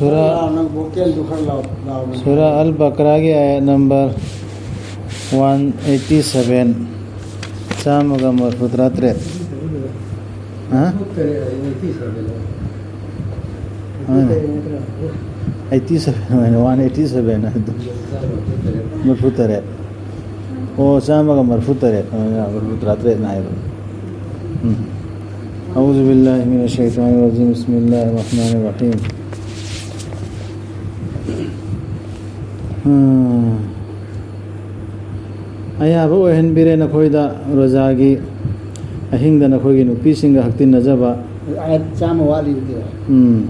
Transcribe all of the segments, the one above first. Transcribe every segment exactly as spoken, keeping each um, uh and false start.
ꯁꯨꯔꯥ, ꯂꯥꯎꯅ, ꯚꯣꯀꯦꯜꯗꯨ ꯈꯔ ꯂꯥꯎ-, ꯂꯥꯎꯅ꯫ ꯁꯨꯔꯥ ꯑꯜ ꯕꯀꯔꯥꯒꯤ ꯑꯥꯌꯠ ꯅꯝꯕꯔ ꯋꯥꯟ ꯑꯩꯠꯇꯤ ꯁꯚꯦꯟ, ꯆꯥꯝꯃꯒ ꯃꯔꯐꯨ ꯇꯔꯥ ꯇꯔꯦꯠ꯫ ꯍꯥ? ꯃꯔꯐꯨ ꯇꯔꯦꯠ ꯍꯥꯏ, ꯑꯩꯠꯇꯤ ꯁꯚꯦꯟ ꯍꯥꯏ꯫ ꯃꯥꯅꯦ꯫ ꯑꯩꯠꯇꯤ ꯁꯚꯦꯟ ꯍꯥꯏꯅ, ꯋꯥꯟ ꯑꯩꯠꯇꯤ ꯁꯚꯦꯟ ꯍꯥꯏꯗꯣ꯫ ꯃꯔꯐꯨ ꯇꯔꯦꯠ꯫ ꯑꯣ, ꯆꯥꯝꯃꯒ ꯃꯔꯐꯨ ꯇꯔꯦꯠ꯫ ꯑ, ꯃꯔꯐꯨ ꯇꯔꯥ ꯇꯔꯦꯠꯅ ꯍꯥꯏꯕ꯫ ꯎꯝ꯫ أعوذ بالله من الشيطان الرجيم. بسم الله الرحمن الرحيم. ꯎꯝ꯫ ꯑꯌꯥꯕ ꯑꯣꯏꯍꯟꯕꯤꯔꯦ ꯅꯈꯣꯏꯗ ꯔꯣꯖꯥꯒꯤ ꯑꯍꯤꯡꯗ ꯅꯈꯣꯏꯒꯤ ꯅꯨꯄꯤꯁꯤꯡꯒ ꯍꯛꯇꯤꯟꯅꯖꯕ꯫ ꯑꯥꯌꯠ ꯆꯥꯝꯃ ꯋꯥꯠꯂꯤꯕꯗꯤ꯫ ꯎꯝ꯫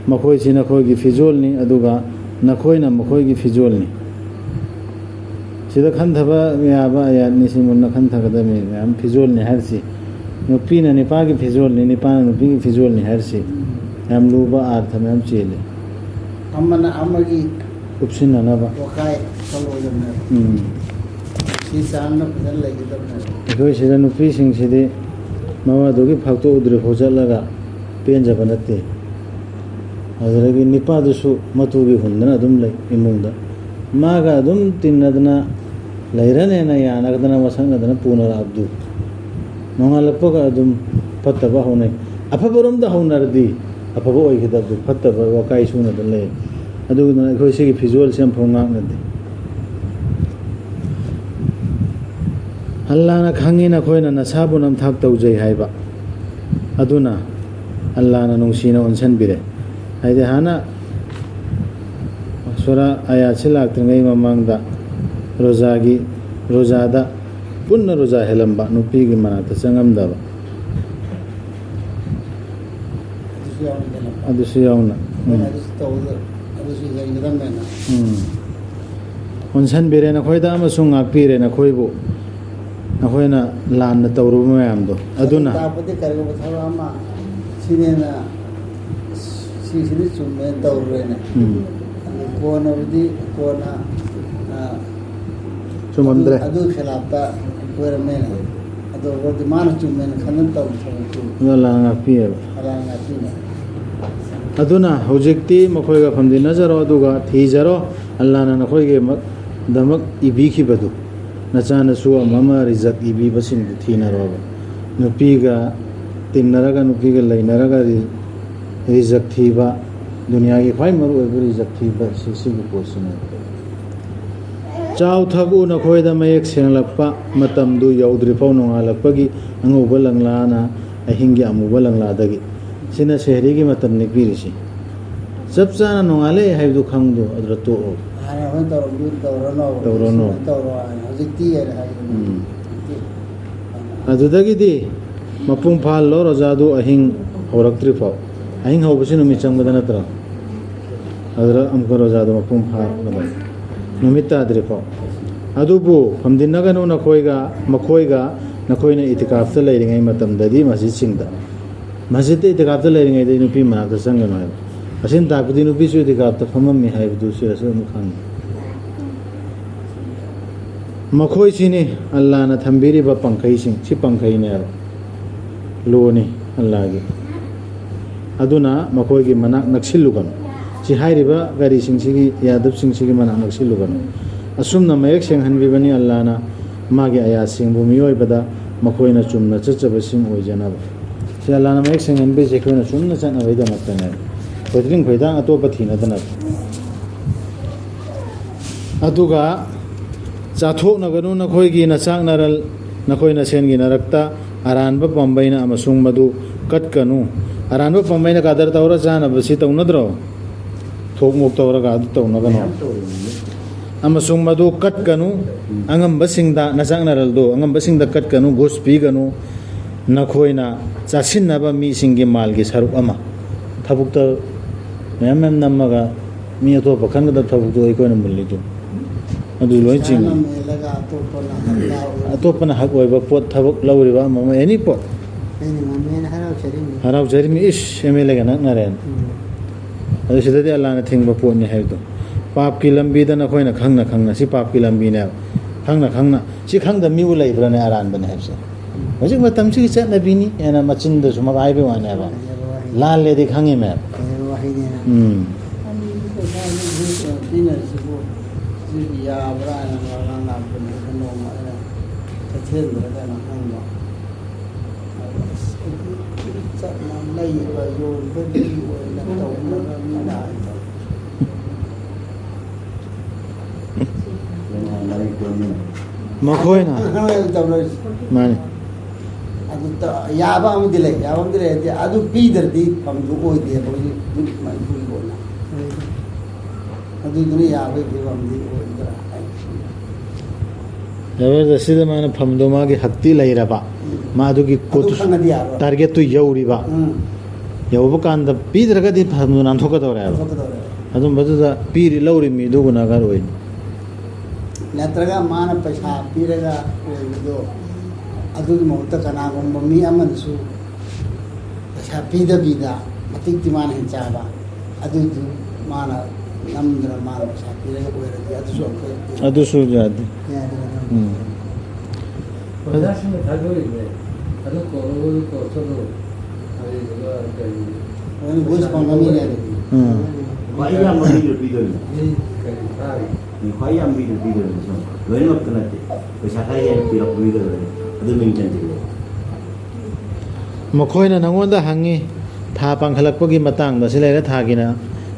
ꯃꯈꯣꯏꯁꯤ ꯅꯈꯣꯏꯒꯤ ꯐꯤꯖꯣꯜꯅꯤ, ꯑꯗꯨꯒ ꯅꯈꯣꯏꯅ ꯃꯈꯣꯏꯒꯤ ꯐꯤꯖꯣꯜꯅꯤ꯫ ꯁꯤꯗ ꯈꯟꯊꯕ ꯌꯥꯕ ꯑꯥꯌꯠꯅꯤ, ꯁꯤ ꯃꯨꯟꯅ ꯈꯟꯊꯒꯗꯕꯅꯤ꯫ ꯃꯌꯥꯝ ꯐꯤꯖꯣꯜꯅꯤ ꯍꯥꯏꯔꯤꯁꯤ, ꯅꯨꯄꯤꯅ ꯅꯤꯄꯥꯒꯤ ꯐꯤꯖꯣꯜꯅꯤ, ꯅꯤꯄꯥꯅ ꯅꯨꯄꯤꯒꯤ ꯐꯤꯖꯣꯜꯅꯤ ꯍꯥꯏꯔꯤꯁꯤ, ꯌꯥꯝ ꯂꯨꯕ ꯑꯥꯔꯊ ꯃꯌꯥꯝ ꯆꯦꯜꯂꯤ꯫ ꯑꯃꯅ ꯑꯃꯒꯤ ꯎꯞꯁꯤꯟꯅꯅꯕ꯫ ꯋꯥꯈꯥꯏ ꯊꯣꯛꯂꯛꯑꯣꯏꯗꯕꯅꯦꯕ꯫ ꯎꯝ꯫ ꯁꯤ ꯆꯥꯡꯅ ꯐꯖꯅ ꯂꯩꯒꯗꯕꯅꯦꯕ꯫ ꯑꯩꯈꯣꯏ ꯁꯤꯗ ꯅꯨꯄꯤꯁꯤꯡꯁꯤꯗꯤ ꯃꯋꯥꯗꯨꯒꯤ ꯐꯥꯛꯇꯣꯛꯎꯗ꯭ꯔꯤꯐꯥꯎ ꯆꯠꯂꯒ ꯄꯦꯟꯖꯕ ꯅꯠꯇꯦ꯫ ꯑꯗꯨꯗꯒꯤ ꯅꯤꯄꯥꯗꯨꯁꯨ ꯃꯇꯨꯒꯤ ꯍꯨꯟꯗꯅ ꯑꯗꯨꯝ ꯂꯩ ꯏꯃꯨꯡꯗ꯫ ꯃꯥꯒ ꯑꯗꯨꯝ ꯇꯤꯟꯅꯗꯅ ꯂꯩꯔꯅꯦꯅ ꯌꯥꯅꯒꯗꯅ ꯃꯁꯛꯅꯗꯅ ꯄꯨꯅꯔꯛꯑꯕꯗꯨ꯫ ꯅꯣꯡꯉꯥꯜꯂꯛꯄꯒ ꯑꯗꯨꯝ ꯐꯠꯇꯕ ꯍꯧꯅꯩ꯫ ꯑꯐꯕꯔꯣꯝꯗ ꯍꯧꯅꯔꯗꯤ ꯑꯐꯕ ꯑꯣꯏꯒꯗꯕꯗꯨ ꯐꯠꯇꯕ ꯋꯥꯀꯥꯏ ꯁꯨꯅꯗꯅ ꯂꯩ꯫ ꯑꯗꯨꯗꯨꯅ ꯑꯩꯈꯣꯏ ꯁꯤꯒꯤ ꯐꯤꯖꯣꯜꯁꯦ ꯑꯃꯐꯥꯎ ꯉꯥꯛꯅꯗꯦ꯫ ꯑꯜꯂꯥꯅ ꯈꯪꯉꯤ ꯅꯈꯣꯏꯅ ꯅꯁꯥꯕꯨ ꯅꯝꯊꯥꯛ ꯇꯧꯖꯩ ꯍꯥꯏꯕ꯫ ꯑꯗꯨꯅ ꯑꯜꯂꯥꯅ ꯅꯨꯡꯁꯤꯅ ꯑꯣꯟꯁꯤꯟꯕꯤꯔꯦ꯫ ꯍꯥꯏꯗꯤ ꯍꯥꯟꯅ ꯁꯨꯔꯥ ꯑꯌꯥꯠꯁꯤ ꯂꯥꯛꯇ꯭ꯔꯤꯉꯩ ꯃꯃꯥꯡꯗ ꯔꯣꯖꯥꯒꯤ, ꯔꯣꯖꯥꯗ ꯄꯨꯟꯅ ꯔꯣꯖꯥ ꯍꯦꯜꯂꯝꯕ, ꯅꯨꯄꯤꯒꯤ ꯃꯅꯥꯛꯇ ꯆꯪꯉꯝꯗꯕ꯫ ꯑꯗꯨꯁꯨ ꯌꯥꯎꯅ ꯀꯩꯅꯣ꯫ ꯑꯗꯨꯁꯨ ꯌꯥꯎꯅ꯫ ꯎꯝ꯫ ꯑꯩꯈꯣꯏꯅ ꯑꯗꯨꯁꯨ ꯇꯧꯗ-, ꯑꯗꯨꯁꯨ ꯂꯩꯒꯗꯕꯅꯦꯅ꯫ ꯎꯝ꯫ ꯑꯣꯟꯁꯟꯕꯤꯔꯦ ꯅꯈꯣꯏꯗ ꯑꯃꯁꯨꯡ ꯉꯥꯛꯄꯤꯔꯦ ꯅꯈꯣꯏꯕꯨ, ꯅꯈꯣꯏꯅ ꯂꯥꯟꯅ ꯇꯧꯔꯨꯕ ꯃꯌꯥꯝꯗꯣ꯫ ꯑꯗꯨꯅ ꯇꯥꯛꯄꯗꯤ ꯀꯔꯤꯒꯨꯝꯕ ꯊꯕꯛ ꯑꯃ ꯁꯤꯅꯦꯅ, ꯁꯤꯁꯤꯗꯤ ꯆꯨꯝꯃꯦꯅ ꯇꯧꯔꯨꯔꯦꯅꯦ꯫ ꯎꯝ꯫ ꯑꯗꯨ ꯀꯣꯟꯅꯕꯨꯗꯤ ꯀꯣꯟꯅ, ꯑ, ꯆꯨꯝꯃꯝꯗ꯭ꯔꯦ꯫ ꯑꯗꯨ, ꯑꯗꯨ ꯈꯤꯂꯥꯞꯇ ꯑꯣꯏꯔꯝꯃꯦꯅꯦ꯫ ꯑꯗꯨ ꯑꯣꯏꯔꯗꯤ ꯃꯥꯅ ꯆꯨꯝꯃꯦꯅ ꯈꯟꯗꯅ ꯇꯧꯔꯤ ꯊꯕꯛꯇꯨ꯫ ꯑꯗꯣ ꯑꯜꯂꯥꯅ ꯉꯥꯛꯄꯤꯌꯦꯕ꯫ ꯑꯜꯂꯥꯅ ꯉꯥꯛꯄꯤꯅꯦ꯫ ꯑꯗꯨꯅ ꯍꯧꯖꯤꯛꯇꯤ ꯃꯈꯣꯏꯒ ꯐꯝꯖꯤꯟꯅꯖꯔꯣ, ꯑꯗꯨꯒ ꯊꯤꯖꯔꯣ, ꯑꯜꯂꯥꯅ ꯅꯈꯣꯏꯒꯤꯗꯃꯛ ꯏꯕꯤꯈꯤꯕꯗꯨ꯫ ꯅꯆꯥꯅꯁꯨ ꯑꯃ ꯑꯃ ꯔꯤꯖꯛ ꯏꯕꯤꯕꯁꯤꯡꯗꯨ ꯊꯤꯅꯔꯣꯕ꯫ ꯅꯨꯄꯤꯒ ꯇꯤꯟꯅꯔꯒ, ꯅꯨꯄꯤꯒ ꯂꯩꯅꯔꯒ ꯔꯤ-, ꯔꯤꯖꯛ ꯊꯤꯕ, ꯗꯨꯅꯤꯌꯥꯒꯤ ꯈ꯭ꯋꯥꯏ ꯃꯔꯨꯑꯣꯏꯕ ꯔꯤꯖꯛ ꯊꯤꯕ ꯁꯤ, ꯁꯤꯒꯤ ꯄꯣꯠꯁꯤꯅꯦ꯫ ꯆꯥꯎ ꯊꯛꯎ, ꯅꯈꯣꯏꯗ ꯃꯌꯦꯛ ꯁꯦꯡꯂꯛꯄ ꯃꯇꯝꯗꯨ ꯌꯧꯗ꯭ꯔꯤꯐꯥꯎ, ꯅꯣꯡꯉꯥꯜꯂꯛꯄꯒꯤ ꯑꯉꯧꯕ ꯂꯪꯂꯥꯅ ꯑꯍꯤꯡꯒꯤ ꯑꯃꯨꯕ ꯂꯪꯂꯥꯗꯒꯤ꯫ ꯁꯤꯅ ꯁꯦꯍꯔꯤꯒꯤ ꯃꯇꯝꯅꯤ ꯄꯤꯔꯤꯁꯤ꯫ ꯆꯞ ꯆꯥꯅ ꯅꯣꯡꯉꯥꯜꯂꯦ ꯍꯥꯏꯕꯗꯨ ꯈꯪꯗꯣ, ꯑꯗꯨꯗ ꯇꯣꯛꯑꯣ꯫ ꯍꯥꯟꯅ ꯑꯩꯈꯣꯏꯅ ꯇꯧꯔꯝꯕꯗꯨ ꯇꯧꯔꯅꯣ, ꯇꯧꯔꯅꯣ꯫ ꯁꯨꯃꯥꯏꯅ ꯇꯧꯔꯣ ꯍꯥꯏꯅ꯫ ꯍꯧꯖꯤꯛꯇꯤ ꯍꯥꯏꯔꯦ ꯍꯥꯏ꯫ ꯎꯝ꯫ ꯍꯧꯖꯤꯛꯇꯤ꯫ ꯑꯗꯨꯗꯒꯤꯗꯤ ꯃꯄꯨꯡ ꯐꯥꯍꯜꯂꯣ, ꯔꯣꯖꯥꯗꯨ ꯑꯍꯤꯡ ꯍꯧꯔꯛꯇ꯭ꯔꯤꯐꯥꯎ꯫ ꯑꯍꯤꯡ ꯍꯧꯕꯁꯤ ꯅꯨꯃꯤꯠ ꯆꯪꯕꯗ ꯅꯠꯇ꯭ꯔꯣ? ꯑꯗꯨꯗ ꯑꯃꯨꯛꯀ ꯔꯣꯖꯥꯗꯨ ꯃꯄꯨꯡ ꯐꯥꯒꯗꯕ꯫ ꯅꯨꯃꯤꯠ ꯇꯥꯗ꯭ꯔꯤꯐꯥꯎ꯫ ꯑꯗꯨꯕꯨ ꯐꯝꯖꯤꯟꯅꯒꯅꯨ ꯅꯈꯣꯏꯒ, ꯃꯈꯣꯏꯒ ꯅꯈꯣꯏꯅ ꯏꯇꯤꯀꯥꯐꯇ ꯂꯩꯔꯤꯉꯩ ꯃꯇꯝꯗꯗꯤ ꯃꯁꯖꯤꯗꯁꯤꯡꯗ꯫ ꯃꯁꯖꯤꯗꯇ ꯏꯇꯤꯀꯥꯐꯇ ꯂꯩꯔꯤꯉꯩꯗꯗꯤ ꯅꯨꯄꯤ ꯃꯅꯥꯛꯇ ꯆꯪꯒꯅꯨ ꯍꯥꯏꯕ꯫ ꯑꯁꯤꯅ ꯇꯥꯛꯄꯗꯤ ꯅꯨꯄꯤꯁꯨ ꯏꯇꯤꯀꯥꯐꯇ ꯐꯝꯃꯝꯃꯤ ꯍꯥꯏꯕꯗꯨ ꯁꯤꯗꯁꯨ ꯑꯗꯨꯝ ꯈꯪꯉꯤ꯫ ꯃꯈꯣꯏꯁꯤꯅꯤ ꯑꯜꯂꯥꯅ ꯊꯝꯕꯤꯔꯤꯕ ꯄꯪꯈꯩꯁꯤꯡ, ꯁꯤ ꯄꯪꯈꯩꯅꯦꯕ꯫ ꯂꯣꯅꯤ ꯑꯜꯂꯥꯒꯤ꯫ ꯑꯗꯨꯅ ꯃꯈꯣꯏꯒꯤ ꯃꯅꯥꯛ ꯅꯛꯁꯤꯜꯂꯨꯒꯅꯨ꯫ ꯁꯤ ꯍꯥꯏꯔꯤꯕ ꯒꯥꯔꯤꯁꯤꯡꯁꯤꯒꯤ, ꯌꯥꯗꯕꯁꯤꯡꯁꯤꯒꯤ ꯃꯅꯥꯛ ꯅꯛꯁꯤꯜꯂꯨꯒꯅꯨ꯫ ꯑꯁꯨꯝꯅ ꯃꯌꯦꯛ ꯁꯦꯡꯍꯟꯕꯤꯕꯅꯤ ꯑꯜꯂꯥꯅ ꯃꯥꯒꯤ ꯑꯌꯥꯁꯤꯡꯕꯨ ꯃꯤꯑꯣꯏꯕꯗ ꯃꯈꯣꯏꯅ ꯆꯨꯝꯅ ꯆꯠꯆꯕꯁꯤꯡ ꯑꯣꯏꯖꯅꯕ꯫ ꯁꯤ ꯑꯜꯂꯥꯅ ꯃꯌꯦꯛ ꯁꯦꯡꯍꯟꯕꯤꯔꯤꯁꯦ ꯑꯩꯈꯣꯏꯅ ꯆꯨꯝꯅ ꯆꯠꯅꯕꯒꯤꯗꯃꯛꯇꯅꯦꯕ꯫ ꯈꯣꯏꯗ꯭ꯔꯤꯡ ꯈꯣꯏꯗꯥꯡ ꯑꯇꯣꯞꯄ ꯊꯤꯅꯗꯅꯕ꯫ ꯑꯗꯨꯒ ꯆꯥꯊꯣꯛꯅꯒꯅꯨ ꯅꯈꯣꯏꯒꯤ ꯅꯆꯥꯛꯅꯔꯜ, ꯅꯈꯣꯏ ꯅꯁꯦꯟꯒꯤ ꯅꯔꯛꯇ ꯑꯔꯥꯟꯕ ꯄꯥꯝꯕꯩꯅ ꯑꯃꯁꯨꯡ ꯃꯗꯨ ꯀꯠꯀꯅꯨ꯫ ꯑꯔꯥꯟꯕ ꯄꯥꯝꯕꯩꯅ ꯀꯥꯗꯔ ꯇꯧꯔ ꯆꯥꯅꯕꯁꯤ ꯇꯧꯅꯗ꯭ꯔꯣ? ꯊꯣꯛ ꯃꯣꯛ ꯇꯧꯔꯒ ꯑꯗꯨ ꯇꯧꯅꯒꯅꯨ꯫ ꯃꯌꯥꯝ ꯇꯧꯔꯤꯅꯤ꯫ ꯑꯃꯁꯨꯡ ꯃꯗꯨ ꯀꯠꯀꯅꯨ꯫ ꯑꯉꯝꯕꯁꯤꯡꯗ, ꯅꯆꯥꯛꯅꯔꯜꯗꯣ ꯑꯉꯝꯕꯁꯤꯡꯗ ꯀꯠꯀꯅꯨ, ꯘꯨꯁ ꯄꯤꯒꯅꯨ꯫ ꯅꯈꯣꯏꯅ ꯆꯥꯁꯤꯟꯅꯕ ꯃꯤꯁꯤꯡꯒꯤ ꯃꯥꯜꯒꯤ ꯁꯔꯨꯛ ꯑꯃ꯫ ꯊꯕꯛꯇ ꯃꯌꯥꯝ ꯃꯌꯥꯝ ꯅꯝꯃꯒ ꯃꯤ ꯑꯇꯣꯞꯄ ꯈꯟꯒꯗꯕ ꯊꯕꯛꯇꯣ ꯑꯩꯈꯣꯏꯅ ꯃꯨꯜꯂꯤꯗꯨ꯫ ꯑꯗꯨ ꯂꯣꯏ ꯆꯤꯡꯏ꯫ ꯄꯩꯁꯥꯅ ꯃꯦꯜꯂꯒ ꯑꯇꯣꯞꯄꯅ ꯍꯛ ꯂꯥꯎ-, ꯑꯇꯣꯞꯄꯅ ꯍꯛ ꯑꯣꯏꯕ ꯄꯣꯠ ꯊꯕꯛ ꯂꯧꯔꯤꯕ ꯑꯃ ꯑꯃ, ꯑꯦꯅꯤ ꯄꯣꯠ꯫ ꯑꯩꯅ ꯉꯝꯃꯦꯅ ꯍꯔꯥꯎꯖꯔꯤꯅꯤ꯫ ꯍꯔꯥꯎꯖꯔꯤꯃꯤ, ꯏꯁ, ꯑꯦꯝ ꯑꯦꯜ ꯑꯦꯒ ꯅꯛꯅꯔꯦꯅ꯫ ꯎꯝ꯫ ꯑꯗꯨ ꯁꯤꯗꯗꯤ ꯑꯜꯂꯥꯅ ꯊꯤꯡꯕ ꯄꯣꯠꯅꯤ ꯍꯥꯏꯕꯗꯣ꯫ ꯄꯥꯞꯀꯤ ꯂꯝꯕꯤꯗ ꯅꯈꯣꯏꯅ ꯈꯪꯅ ꯈꯪꯅ, ꯁꯤ ꯄꯥꯞꯀꯤ ꯂꯝꯕꯤꯅꯦꯕ꯫ ꯈꯪꯅ ꯈꯪꯅ, ꯁꯤ ꯈꯪꯗꯕ ꯃꯤꯕꯨ ꯂꯩꯕ꯭ꯔꯥꯅꯦ ꯑꯔꯥꯟꯕꯅꯦ ꯍꯥꯏꯕꯁꯦ? ꯍꯧꯖꯤꯛ ꯃꯇꯝꯁꯤꯒꯤ ꯆꯠꯅꯕꯤꯅꯤ ꯍꯥꯏꯅ ꯃꯆꯤꯟꯗ ꯁꯨꯝ ꯍꯥꯏꯕꯒꯤ ꯋꯥꯅꯦꯕ꯫ ꯂꯥꯜꯂꯦꯗꯤ ꯈꯪꯉꯤꯃꯦꯕ꯫ ꯎꯝ꯫ ꯑꯅꯤꯗꯤ ꯄꯩꯁꯥ ꯄꯤꯅꯔꯤꯁꯤꯕꯨ ꯁꯤꯕꯨ ꯌꯥꯕ꯭ꯔꯥ ꯍꯥꯏꯅ ꯉꯔꯥꯡ ꯂꯥꯛꯄꯅꯦ꯫ ꯑꯗꯨ ꯅꯣꯡꯃ ꯑꯩꯅ ꯀꯩꯊꯦꯜꯗ ꯀꯩꯅꯣ ꯍꯪꯕ꯫ ꯑꯗꯨ ꯑꯁ ꯑꯗꯨ ꯆꯞ ꯃꯥꯟꯅ ꯂꯩꯕ ꯌꯣꯟꯕꯒꯤ ꯑꯣꯏꯅ ꯇꯧꯅꯔꯕꯅꯤꯅ ꯍꯥꯏꯕ꯫ ꯃꯈꯣꯏꯅ꯫ ꯑꯉꯥꯡ ꯑꯣꯏꯅ ꯇꯧꯅꯔꯤꯁꯦ꯫ ꯃꯥꯅꯤ꯫ ꯑꯗꯨ ꯇ-, ꯌꯥꯕ ꯑꯃꯗꯤ ꯂꯩ, ꯌꯥꯕ ꯑꯃꯗꯤ ꯂꯩ ꯍꯥꯏꯗꯤ ꯑꯗꯨ ꯄꯤꯗ꯭ꯔꯗꯤ ꯐꯝꯗꯨ ꯑꯣꯏꯗꯦꯕ ꯍꯧꯖꯤꯛ, ꯍꯧꯖꯤꯛ ꯃꯅꯤꯄꯨꯔꯒꯤ ꯑꯣꯏꯅ꯫ ꯑꯗꯨꯗꯨꯅ ꯌꯥꯕꯒꯤ ꯐꯤꯕꯝꯗꯤ ꯑꯣꯏꯗ꯭ꯔꯥ ꯍꯥꯏ꯫ ꯖꯕꯔꯗꯁꯇꯤꯗ ꯃꯥꯅ ꯐꯝꯗꯣ ꯃꯥꯒꯤ ꯍꯛꯇꯤ ꯂꯩꯔꯕ, ꯎꯝ꯫ ꯃꯥ ꯑꯗꯨꯒꯤ ꯑꯗꯨ ꯄꯣꯠꯇꯨ, ꯈꯪꯉꯗꯤ ꯌꯥꯔꯣꯏ꯫ ꯇꯥꯔꯒꯦꯠꯇꯨ ꯌꯧꯔꯤꯕ꯫ ꯎꯝ꯫ ꯌꯧꯕ ꯀꯥꯟꯗ ꯄꯤꯗ꯭ꯔꯒꯗꯤ ꯐꯝꯗꯣ ꯅꯥꯟꯊꯣꯛꯀꯗꯧꯔꯦꯕ꯫ ꯅꯥꯟꯊꯣꯛꯀꯗꯧꯔꯦ꯫ ꯑꯗꯨꯝꯕꯗꯨꯗ ꯄꯤꯔꯤ ꯂꯧꯔꯤ ꯃꯤꯗꯨ ꯒꯨꯅꯥꯒꯥꯔ ꯑꯣꯏꯅꯤ꯫ ꯅꯠꯇ꯭ꯔꯒ ꯃꯥꯅ ꯄꯩꯁꯥ ꯄꯤꯔꯒ ꯑꯣꯏꯕꯗꯣ, ꯑꯗꯨꯒꯤ ꯃꯍꯨꯠꯇ ꯀꯅꯥꯒꯨꯝꯕ ꯃꯤ ꯑꯃꯅꯁꯨ ꯄꯩꯁꯥ ꯄꯤꯗꯕꯤꯗ ꯃꯇꯤꯛꯇꯤ ꯃꯥꯅ ꯍꯦꯟꯅ ꯆꯥꯕ, ꯑꯗꯨꯗꯨ ꯃꯥꯅ ꯅꯝꯗꯅ ꯃꯥꯅ ꯄꯩꯁꯥ ꯄꯤꯔꯒ ꯑꯣꯏꯔꯗꯤ ꯑꯗꯨꯁꯨ ꯑꯩꯈꯣꯏ ꯑꯗꯨꯁꯨ ꯌꯥꯗꯦ꯫ ꯌꯥꯗꯦ꯫ ꯎꯝ꯫ ꯑꯣꯖꯥꯁꯤꯡꯅ ꯊꯥꯗꯣꯛꯏꯁꯦ ꯑꯗꯨ ꯀꯣꯜꯂꯣ, ꯑꯗꯨ ꯀꯣꯜ ꯆꯠꯂꯣ, ꯑꯗꯨꯗꯨꯒ ꯀꯔꯤ ꯂꯣꯏꯅ ꯚꯣꯏꯁ ꯐꯪꯕ ꯃꯤꯅꯦ ꯑꯗꯨ꯫ ꯎꯝ꯫ ꯈ꯭ꯋꯥꯏ ꯌꯥꯝꯕ ꯃꯤꯗꯨ ꯄꯤꯗꯣꯏꯅꯤ꯫ ꯃꯤ ꯀꯔꯤ ꯊꯥꯔꯤ? ꯃꯤ ꯈ꯭ꯋꯥꯏ ꯌꯥꯝꯕꯤꯗꯨ ꯄꯤꯗꯣꯏꯅꯤ ꯁꯨꯝ꯫ ꯂꯣꯏꯅꯃꯛꯇ ꯅꯠꯇꯦ꯫ ꯄꯩꯁꯥ ꯈꯔ ꯍꯦꯟꯅ ꯄꯤꯔꯛꯄ ꯃꯤꯗꯨ ꯂꯣꯏꯅ ꯑꯗꯨ ꯃꯤꯡ ꯆꯟꯁꯤꯜꯂꯦ꯫ ꯃꯈꯣꯏꯅ ꯅꯪꯉꯣꯟꯗ ꯍꯪꯉꯤ, ꯊꯥ ꯄꯥꯡꯈꯠꯂꯛꯄꯒꯤ ꯃꯇꯥꯡꯗ꯫ ꯁꯤ ꯂꯩꯔꯦ ꯊꯥꯒꯤꯅ꯫